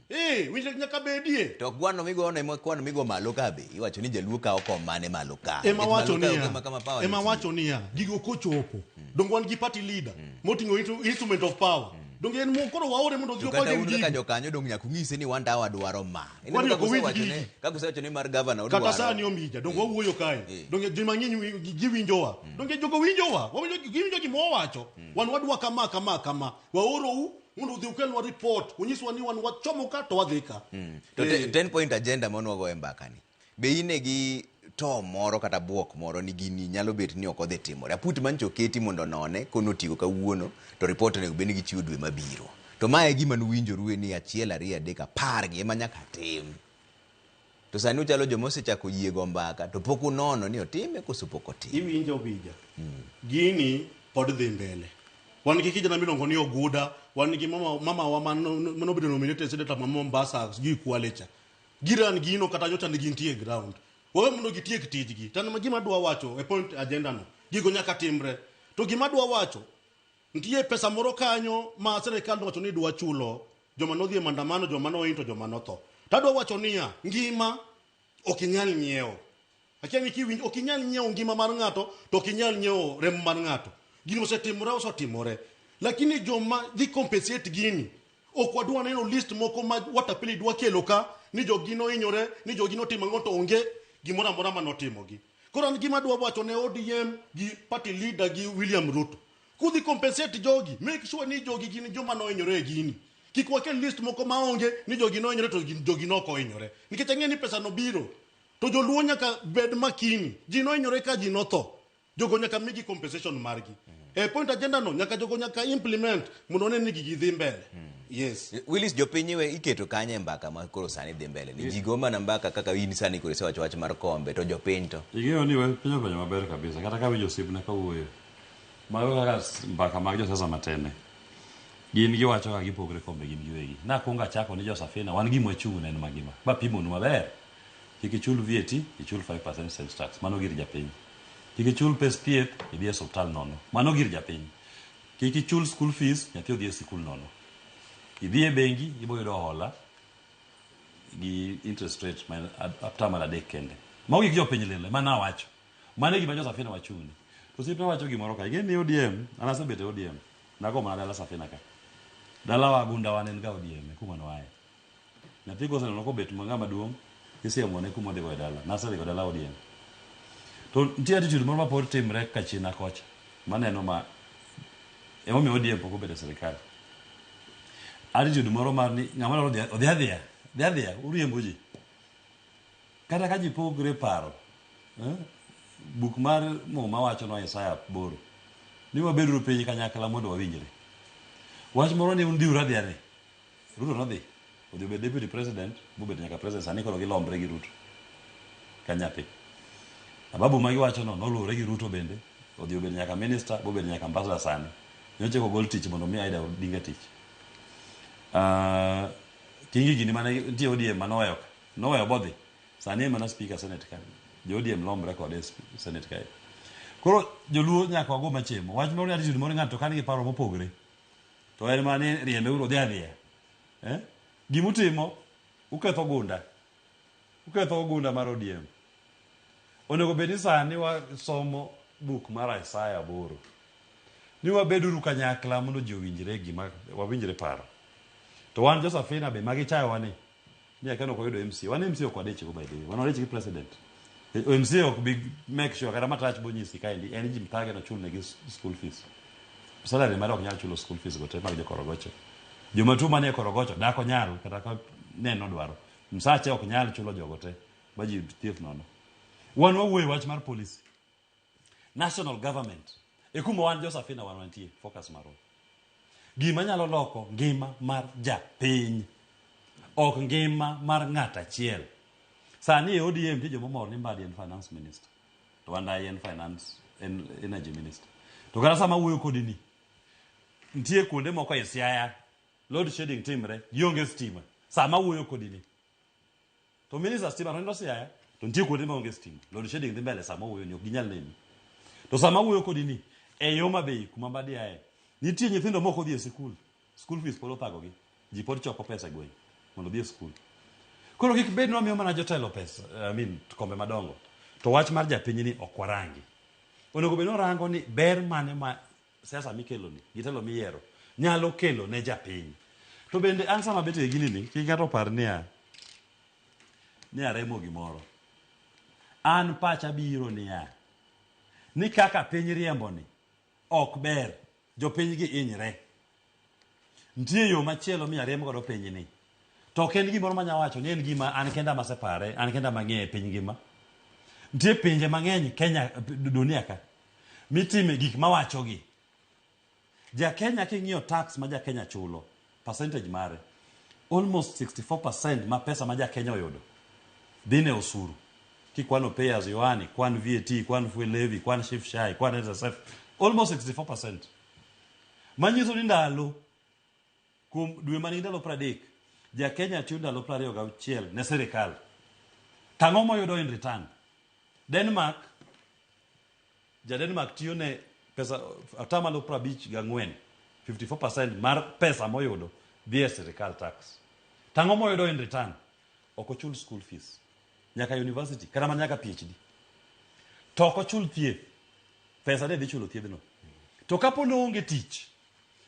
eh winjruok nyaka bedie To kwano migono ema kwano migo malo ka be iwacho ni jaluo kawo kom mane malo ka. ema Nikech wacho malo ka niya onge ma kama power ema nitie. wacho niya gigo kochopo dong wan gi party leader moting'o instrument of power donge en mo koro waore mondo odhi To kata okwal un kaka gigo jokanyo dong nyaka ung'ise ni wan to wadwaro ma. Ineno Kwani kaka ok owinj usewacho ne gigi? kaka usewacho ni mar governor kata odwaro. sani omija donge wawuoyo kae donge ji mang'eny giwinjowa donge jogo winjowa giwinjo gima wawacho wan wadwa kama kama kama waorou mondo udhi ukelnwa report unyiswa ni wan wachomo ka to wadhi ka To Eh. 10 point agenda manwago e mbaka ni. Be ine gi to moro kata buok moro ni gini nyalo bet ni ok odhi timore. Aput mancho oketi mondo onone kono otigo kawuono to report onego bed ni gichiwo dwe mabiro. To mae e gima nuwinjoru ni achiel ariyo adek apar gi ema nyaka tim. To sani uchalo joma osechako yie go mbaka to pok unono ni otime koso pok otime. Iwinjo Obija? Gini pod dhi mbele. Wan gi kijana miluongo ni Oguda, wan gi mama, mama wa manobedo nominated senator ma Mombasa, sijui Kwale cha. Giran gino kata nyocha ne gintie e ground. Wawe mondo gitiek tijgi. To an gima adwa wacho e point agenda no, gigo nyaka timre. To gima adwa wacho, nitie pesa moro kanyo ma sirikal nowacho ni dwa chulo joma nodhi e maandamano, joma nohiny to joma notho. To adwa wacho niya, ngima ok inyal nyiewo. Akia ni kiwinjo, ok inyal nyiewo ngima mar ng'ato, to ok inyal nyiewo remo mar ng'ato. Gini osetimore, osetimore. Lakini joma dhi compensate gini, ok wadwa neno list moko ma watapeli dwa kelo ka, ni jogi nohinyore, ni jogi notimo ang'o to onge gimoro amora manotimogi. Koro an gima adwa wacho ne ODM gi party leader gi William Ruto. Kudhi compensate jogi, make sure ni jogi gin joma nohinyore e gini. Kik wakel list moko maonge ni jogi nohinyore to jogi nok ohinyore. Nikech ang'e ni pesa no biro. To joluo nyaka bed makini. Ji nohinyore ka ji notho. Jogo nyaka migi compensation margi. E point agenda no nyaka jogo nyaka implement mondo one ni gigi dhi mbele. Yes. Willis jopiny iwe iketo kanye e mbaka ma koro sani dhi mbele ni ji go mana mbaka kaka in sani koro isewacho wach mar kombe to jopiny to Ing'eyo ni penjo penjo maber kabisa kata ka winjo osiepna kawuoyo. Mago kaka mbaka mag josiasa matene. Gin giwacho kaka gipogre kombe gin giwegi. Nakwongo achako ni jo-Safina wan gima wachung' ne en magima. Bapimonu maber. Kik ichul VAT, ichul 5% sales tax. Mano gir japiny. Kik ichul pes thieth, idhi e osiptal nono. Mano gir japiny. Kik ichul school fees, nyathi odhi e sikul nono. Idhi e bengi, ibo yudo hola gi interest rate ma en atamalo adek kende. Mago gik jopiny lilo, ema nawacho. Mano e gima jo-Safina wachung'ne. To osiepna wacho gimoro ka, ing'e ni ODM, an asebet e ODM, nago mana dala Safina ka. Dalawa gunda wan en ga ODM, e kuma noaye. Nyathi koseneno kobet ng'ama duong', isiemone kuma odhi go e dala. Nasedhi go dala ODM. To nitie attitude moro ma pod timre kachina kocha, maneno ma emomiyo ODM pok obedo e sirikal. Attitude moro mar ni ng'ama dwaro dhi odhi adhiya, dhi adhiya, uriembo ji. Kata ka ji pogre paro, buk mar Muma wacho no Isaya 8 ni wabeduru piny kanyakla mondo wawinjre. Wach moro ni un dhiuru adhiya ni. Ruto nodhi, odhi obet deputy president, mobedo nyaka president, sani koro gilombre gi Ruto. Kanyathi. Ababu ma giwacho no noluwore gi Ruto bende, odhi obedo nyaka minister, bobedo nyaka ambassador sani. Nyocha ogol tich mondo mi Aida Odinga tich. Kingi gini mane nitie ODM manoweyo ka. Noweyo bodhi. Sani en mana speaker senate ka. Jo ODM lombre kode e senate kae. Koro joluo nyaka wago machemo. Wach moro ni attitude moro ng'ato ka nigi paro mopogre. To en mana ni riembe uru odhi adhiya. Gimutimo uketho gunda. Uketho gunda mar ODM. Onego bed ni sani wasomo buk mar Isaya 8 ni wabeduru kanyakla mondo ji owinjre gima wawinjre paro. To wan jo Safina be magichayowa ni akia ok wayudo MCA. Wan MCA ok wadich go by the way. Wan wadich gi president. MCA ok bi make sure kata matach bonyisi kaendi en ji mthage nochul negi school fees. Salary mare ok nyal chulo school fees go te mag jokorogocho. Joma tuo manie korogocho dak onyal kata ka neno dwaro. Msache ok nyal chulo jogo te ma ji thieth nono. Wan wawuoyo e wach mar policy. National government. E kuma wan jo Safina wan wantie focus marwa. Gima nyalo loko ngima mar japiny. Ok ngima mar ng'at achiel. Sani e ODM nitie joma omor ni Mbadi en finance minister. To Wandayi en finance en energy minister. To kata sama awuoyo kodi ni, nitie kuonde moko e Siaya, load shedding timre, gionge stima. Sama awuoyo kodi ni. To minister stima to nindo Siaya, to nitie kuonde maonge stima. Load shedding dhi mbele sama awuoyo ni ok ginyal neni. To sama awuoyo kodi ni, e Homa Bay kuma Mbadi aye, nitie nyithindo mok odhi e sikul. School fees pod othagogi. Ji pod choko pesa e gweng' mondo odhi e skul. Koro kik bed ni wamiyo mana jotelo pesa, I mean, kombe madongo. To wach mar japiny ni ok warangi. Onego bed ni warango ni ber mane ma siasa mikelo ni, gi telo miyiero, nyalo kelo ne japiny. To bende an sama abet e gini ni, kik ng'ato opar niya, ni aremo gimoro. An pacha biro niya, ni kaka piny riembo ni, ok ber, jopiny gi hinyre. Nitie yo machielo minya riemb godo piny ni. To ok en gimoro manya wacho ni en gima an kenda masepare, an kenda mang'eye e piny ngima. Nitie pinje mang'eny Kenya, dunia ka, mitime gik mawachogi. Ja Kenya king'iyo tax ma ja Kenya chulo, percentage mare, almost 64% ma pesa ma ja Kenya oyudo dhi ne osuru. Kikwano pay as you earn, kwan VAT, kwan fuel levy, kwan SHIF SHA, kwan NSSF, almost 64%. Manyiso ni ndalo kuom dwe manigi ndalo 30, ja Kenya tiyo ndalo 26 ne sirikal. To ang'o moyudo in return? Denmark, ja Denmark tiyo ne pesa atamalo 54, 54% mar pesa moyudo dhi e sirikal tax. To ang'o moyudo in return? Ok ochul school fees nyaka university kata mana nyaka PhD. To ok ochul thieth, pesa ne dhi chulo thiedhno. To kapo ni oonge tich,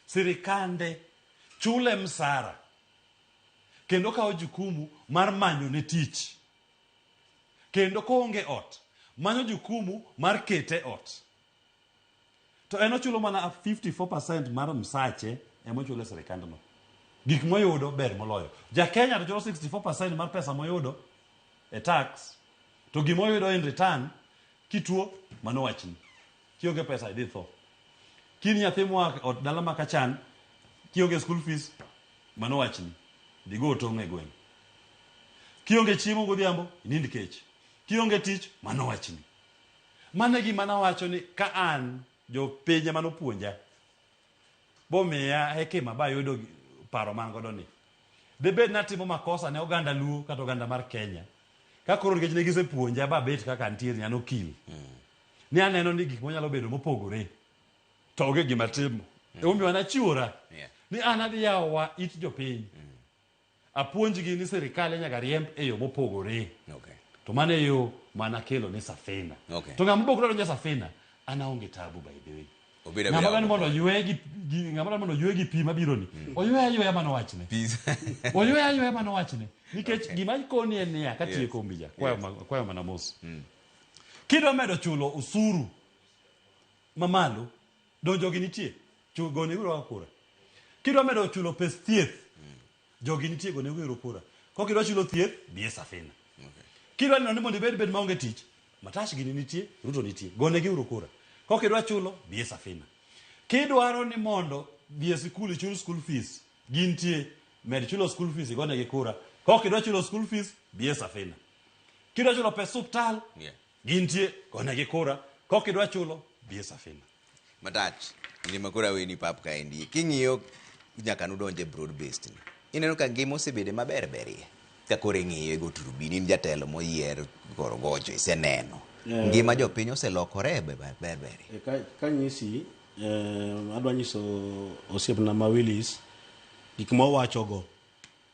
sirikande chule msara kendo kawo jukumu mar manyo ne tich. Kendo koonge ot, manyo jukumu mar kete ot. To en ochulo mana 54% mar msache ema ochulo e sirikandno. Gik moyudo ber moloyo. Ja Kenya to chulo 64% mar pesa moyudo e tax, to gima oyudo in return, kituo, mano wachni. Kionge pesa idhi tho. Kin nyathi moa ot dala ma kachan, kionge school fees, mano wachni. Dhi go tong' e gweng'. Kionge chiemo godhiambo, inind kech. Kionge tich, mano wachni. Mano e gima nawacho ni ka an jopiny ema nopuonja bomiya hekima bayudo paro man godo ni debed natimo makosa ne oganda Luo kata oganda mar Kenya ka koro nikech ne gisepuonja babet kaka antiere ni an okil ni aneno ni gik monyalo bedo mopogore to onge gima timo emomiyo an achiwora ni an adhi yawowa it jopiny Apuonjgi ni sirikal nyaka riemb e yo mopogore. Okay. To mano e yo mana kelo ni Safina. Okay. To ng'ama bok donjo Safina, an aonge tabu by the way. Obedo Ng'ama abeda dwani mondo oywe gi ng'ama dwani mondo oywe gi pi mabiro ni. Oywe ayweya mano wachne. Oywe ayweya mano wachne. Nikech Okay. gima koni en niya, katieko Yes. Mbija, kwayo Yes. kwayo mana mos. Kidwa medo chulo usuru mamalo, donjo gi nitie, gone uru kura. Kidwa medo chulo pes thieth, jogi nitie gone uru kura. Kok idwa chulo thieth, dhi e Safina. Kidwa neno ni mondo ibed bed maonge tich, Matash gini nitie, Ruto nitie, gone gi uru kura. Kok idwa chulo, dhi e Safina. Kidwaro ni mondo dhi e sikul ichul school fees, gintie, med chulo school fees igone gi kura. Kok idwa chulo school fees, dhi e Safina. Kidwa chulo pes suptal, gintie, gone gi kura. Kok idwa chulo, dhi e Safina. Matach, kinde ma koro aweni pap kaendi, king'iyo nyaka nudonje broad based ni, ineno ka ngima osebede maber berie. Ka koro ing'iyo igo turubini, in jatelo moyier korogocho, iseneno. Ngima jopiny oselokore be ber berie. Kanyisi, adwa nyiso osiepna ma Willis gik mowachogo,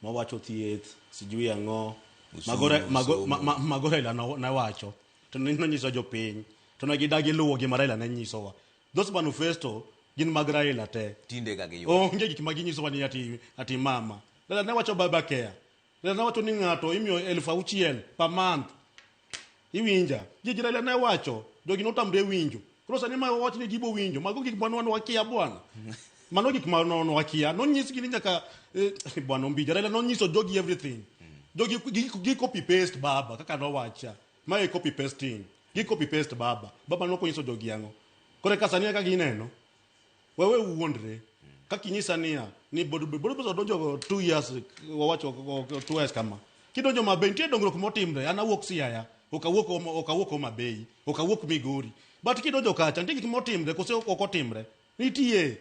mowacho thieth, sijui ang'o, Osuru, somo. mago Raila nawacho, to nonyiso jopiny. To ne gidagi luwo gima Raila ne nyisowa. Those manifesto gin mag Raila te. Tinde ka giywak. Onge gik ma ginyisowa ni ati, ati mama. Raila ne wacho baba care. Raila ne wacho ni ng'ato imiyo 6,000 per month. Iwinja. Gigi Raila ne wacho, jogi notamre winjo. Koro sani ma wach ni gibo winjo, mago gik ma wan wakia bwana. Mano gik ma wan wakia. Nonyisgi ni nyaka bwana Ombija. Raila nonyiso jogi everything. Jogi gi copy paste baba kaka nowacha. Mae copy pasting. Gi copy paste baba. Baba nokonyiso jogi ang'o. Koro ka sani kaka gineno, wewe wuondre. Kaka inyisa niya, ni bodo odonjo 2 years, wawacho 2 years kama. Kidonjo Mabei, nitie dongruok motimre. An awuok Siaya, ok awuok Homa Bay, ok awuok Migori. But kidonjo kacha, nitie gik motimre, kose ok otimre. Nitie.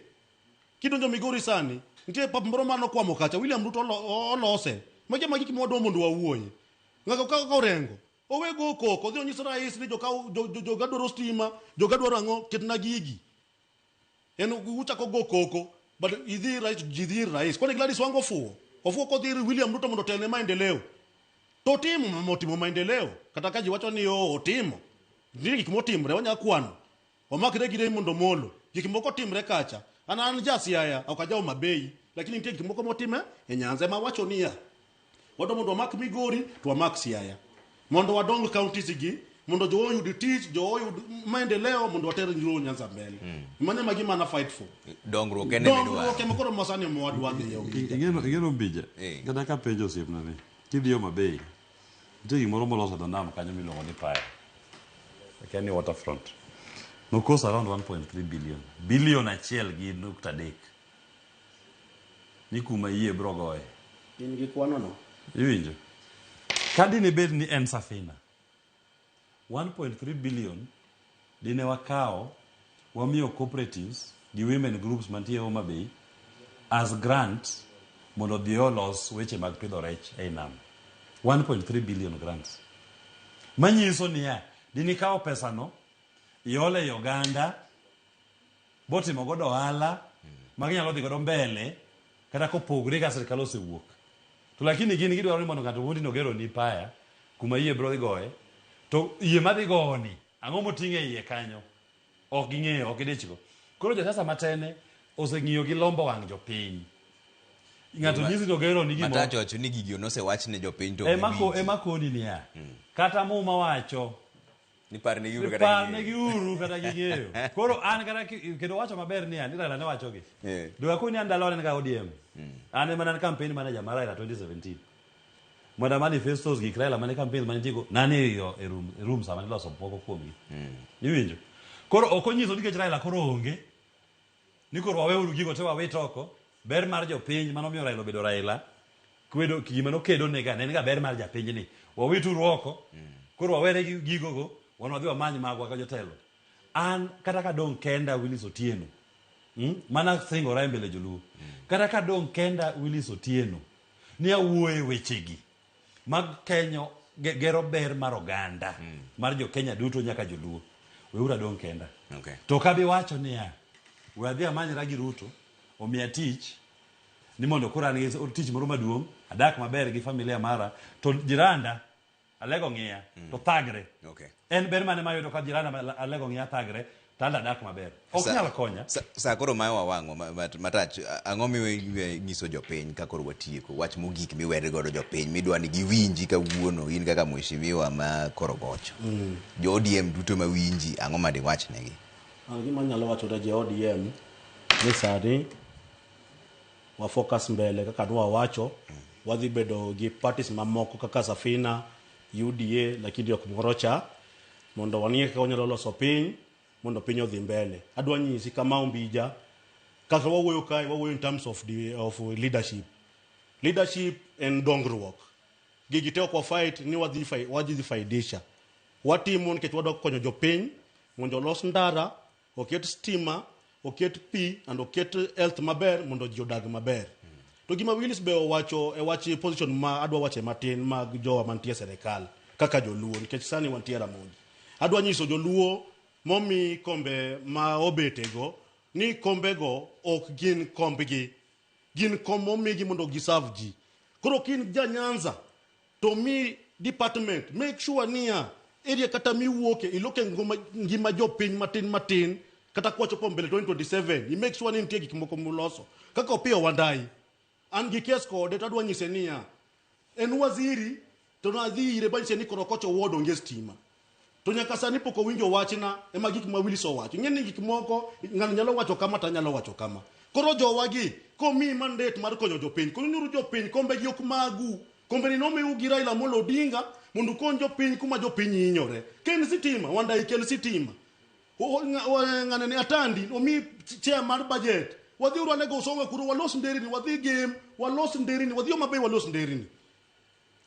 Kidonjo Migori sani, nitie pap moro mane okwamo kacha, William Ruto olose. Magi ema gik mwadwa mondo wawuoye. Ng'ato ka Orengo, owe go koko, odhi onyis rais ni joga dwaro stima, joga dwaro ang'o, ketna gigi. En uchako go koko, but idhi rais, ji dhi ir rais. Kwani Gladys Wanga ofuwo? Ofuwo kodhi ir William Ruto mondo otelne maendeleo. To otimo, motimo maendeleo. Kata ka ji wacho ni otimo. Nitie gik motimre, wanyalo kwano. Omakre gi Raymond Omolo. Gik moko timre kacha. An ja Siaya, ok aja Homa Bay, lakini nitie gik moko motime e Nyanza. Ema wacho niya, wadwa mondo wamak Migori, to wamak Siaya. Mondo wadong counties gi, mondo jowa oyud tich, jowa oyud maendeleo, mondo water Luo Nyanza mbele. Mano ema gima na fight for. Dongruok en ema idwaro. Dongruok ema koro masani ema wadwa dhiye. Ing'eno Mbija, kata ka penjo osiepna ni, kidhi Homa Bay, nitie gimoro moloso e dho nam kanyo miluongo ni Paya. Akia ni waterfront. Nokoso around 1.3 billion. Billion 1.3. Ni kuma yie bro goye. In gi kwano no. Iwinjo? Ka dine bed ni en Safina, 1.3 billion dine wakawo wamiyo cooperatives gi women groups mantie Homa Bay as grant mondo odhi olos weche mag pidho rech ei nam. 1.3 billion grants. Manyiso niya, dine ikawo pesano, iole ei oganda, botimo godo ohala, ma ginyalo dhi godo mbele, kata kopogre ka sirikal osewuok. To lakini gin gidwaro ni mondo ng'ato wuondi nogero ni paya, kuma yie biro dhi goye, to yie madhi gowoni, ang'o moting'o e iye kanyo? Ok ging'eyo, ok gidichgo. Koro josiasa matene oseng'iyo gi lombo wang' jopiny. Ng'ato nyisi ni ogero ni gimoro. Matacho wacho ni gigi nosewach ne jopiny to Ema ema koni niya, kata Muma wacho ni parnegi uru kata parnegi uru kata ging'eyo. Koro an kata kendo wacho maber niya, ni Raila ne wachogi. Donge akoni ni an dalawa ne en ga ODM. An ema ne an campaign manager mar Raila 2017. Mondo manifestos gik Raila mane campaign mane nitie go, nane e room sama niloso moko kuomgi. Iwinjo? Koro ok onyiso nikech Raila koro onge, ni koro waweuru gigo te wawit oko, ber mar jopiny mane omiyo Raila obedo Raila, kwedo gima nokedo nega, ne en ga ber mar japinyni. Wawituru oko, koro wawere gi gigogo, wan wadhi wamany magwa ka jotelo. An kata kadong' kenda Willis Otieno, mana singora e mbele joluo. Kata kadong' kenda Willis Otieno, ni awuoye wechegi mag kenyo gero ber mar oganda mar jo Kenya duto nyaka joluo. Weuru adong' kenda. To kabi wacho niya, we adhi amanyra gi Ruto, omiya tich, ni mondo koro an gi tich moro maduong', adak maber gi familia mara, to jiranda Alego ng'iya to thagre. En ber mane mayudo ka jiranda ma Alego ng'iya thagre to an adak maber? Ok nyal konya. Sa koro mayo wawang'o matach, ang'o miwe nyiso jopiny ka koro watieko? Wach mogik miwere godo jopiny midwa ni giwinji kawuono in kaka mheshimiwa ma koro gocho. Jo ODM duto mawinji, ang'o ma diwach negi? An gima anyalo wacho ne jo ODM ni sani wa focus mbele kaka nwawacho, wadhi bedo gi parties mamoko kaka Safina, UDA, lakini ok moro cha, mondo wang'e kaka wanyalo loso piny mondo piny odhi mbele. Adwa nyisi kama Ombija, kaka wawuoyo kae, wawuoyo in terms of leadership. Leadership en dongruok. Gigi te ok wa fight ni wadhi faidisha. Watimo nikech wadwa konyo jopiny mondo olos ndara, oket stima, oket pi and oket health maber mondo ji odag maber. To gima Willis be owacho e wach position ma adwa wache matin mag jowa mantie e serikal kaka joluo nikech sani wantie Ramogi. Adwa nyiso joluo momi kombe ma obetego ni kombego ok gin kombgi. Gin kom momigi mondo giserve ji. Koro ka in ja Nyanza to mi department make sure niya area kata miwuoke, iloke ngima jopiny matin matin, kata kwachopo mbele 2027, i make sure ni nitie gik moko muloso. Kaka Opiyo Wandayi, an gi kes kode to adwa nyise niya, en waziri to nadhi ire banyise ni Korokocho ward onge stima. To nyaka sani pok owinjo wachna, ema gik ma Willis owacho. Ing'e ni gik moko ng'ano nyalo wacho kama to anyalo wacho kama. Koro jowagi komiyi mandate mar konyo jopiny, konyuru jopiny, kombe gi ok magu. Kombe ni nomiu gi Raila Amolo Odinga mondo ukony jopiny kuma jopiny hinyore. Ka en sitima, Wandayi kel sitima. Ng'ane ni Atandi omi chair mar budget. Wadhiuru ane go Usonga kuro walos nderini, wadhi Gem, walos nderini, wadhi Homa Bay walos nderini.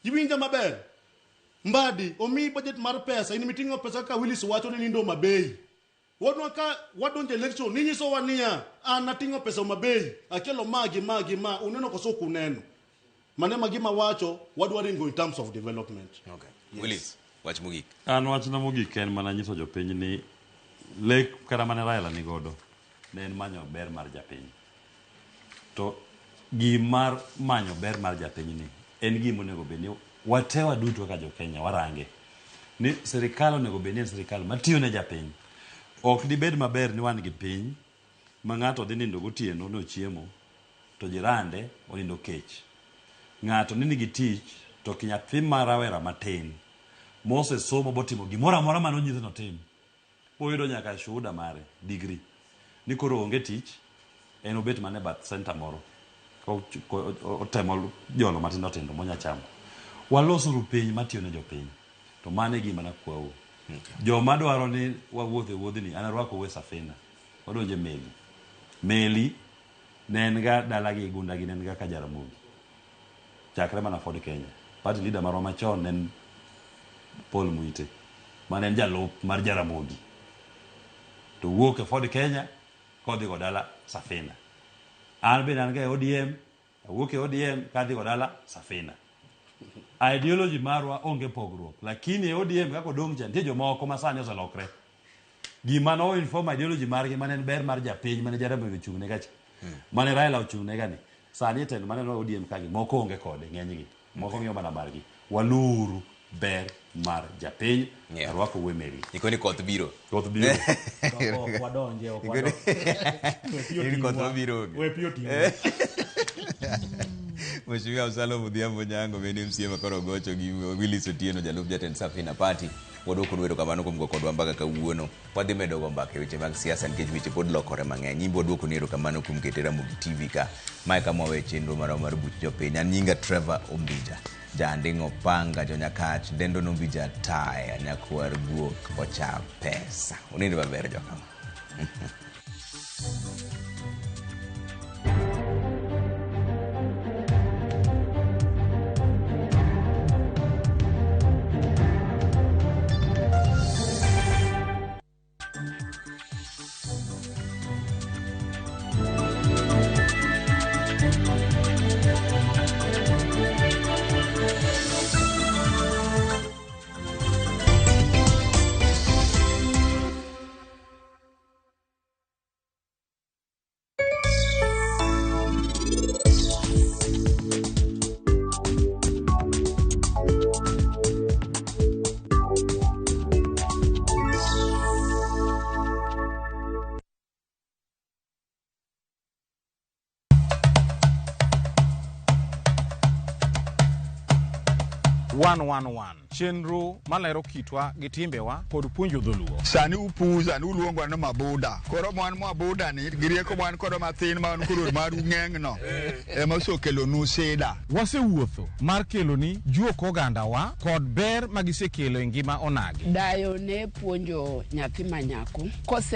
Iwinja maber? Mbadi omi budget mar pesa, in miting'o pesa kaka Willis wacho ni nindo Homa Bay. Wadwa ka wadonjo election ninyisowa niya, an ating'o pesa Homa Bay, akelo ma gi ma gi ma, uneno koso ok uneno? Mano ema gima wacho, wadwa ringo in terms of development. Okay. Yes. Willis, wach mogik. An wachna mogik en mana nyiso jopiny ni lek kata mane Raila nigodo ne en manyo ber mar japiny. To gimar manyo ber mar japiny ni en gima onego bed ni wate waduto kaka jo Kenya warange ni sirikal onego bed ni en sirikal matiyo ne japiny. Ok dibed maber ni wan gi piny ma ng'ato dhi nindo gotieno ni ochiemo to jirande onindo kech. Ng'ato ni nigi tich to nyathi ma rawera matin mosesomo botimo gimoro amora mane onyise notim boyudo nyaka shuhuda mare degree ni koro onge tich en obet mana e bath center moro otemo jolo matindo tindo monya chamo. Walosuru piny matiyo ne jopiny to mano e gima nakwau. Joma dwaro ni wawuoth e wuodhni an arwakou e safina wadonjo e meli. Meli ne en ga dalagi gundagi ne en ga ka Jaramogi chakre mana Ford Kenya. Party leader marwa machon ne en Paul Muite mane en jalup mar Jaramogi to wuok e Ford Kenya kodhi go dala Safina. An bende an ga e ODM, awuok e ODM kadhi go dala Safina. Ideology marwa onge pogruok, lakini e ODM kaka odong' cha nitie jomoko ma sani oselokre. Gima no inform ideology margi mane en ber mar japiny mane Jaramogi ochung' ne gacha. Mane Raila ochung' ne gani. Sani e telo maneno ODM kagi moko onge kode ng'enygi. Moko ng'iyo mana margi. Waluru ber mar japiny. Yeah. Arwako we meli. Ikoni koth biro. Koth biro. Ok wadonje, ok wadonje. Ikoni koth mabiro onge. We piyo ting'o. Mheshimiwa Absalom Odhiambo Nyango bende MCA ma koro gocho gi Willis Otieno jalup jatend Safina Party. Wadwoko nu erokamano kuom go kodwa mbaka kawuono. Wadhi medo go mbaka e weche mag siasa nikech weche pod lokore mang'eny. Imbe wadwoko ni erokamano kuom kete Ramogi TV ka. Mae kama wawe chenro marwa mar buch jopiny. An nyinga Trevor Ombija. Janding' Opanga Jonyakach dendo Nombija Taya nyakwar guok ocha pesa. Unind maber jokama. One one one chenro malero kitwa gi timbewa kod puonjo dholuo. Sani upuza ni uluongwa ni mabuda. Koro mwan mabuda ni gi rieko mwan kodo mathin ma wan koro maru ng'eng no ema osekelonu sida. Wasewuotho mar keloni juok ogandawa kod ber magisekelo e ngima onagi. Dayo ne puonjo nyathi ma nyako kose.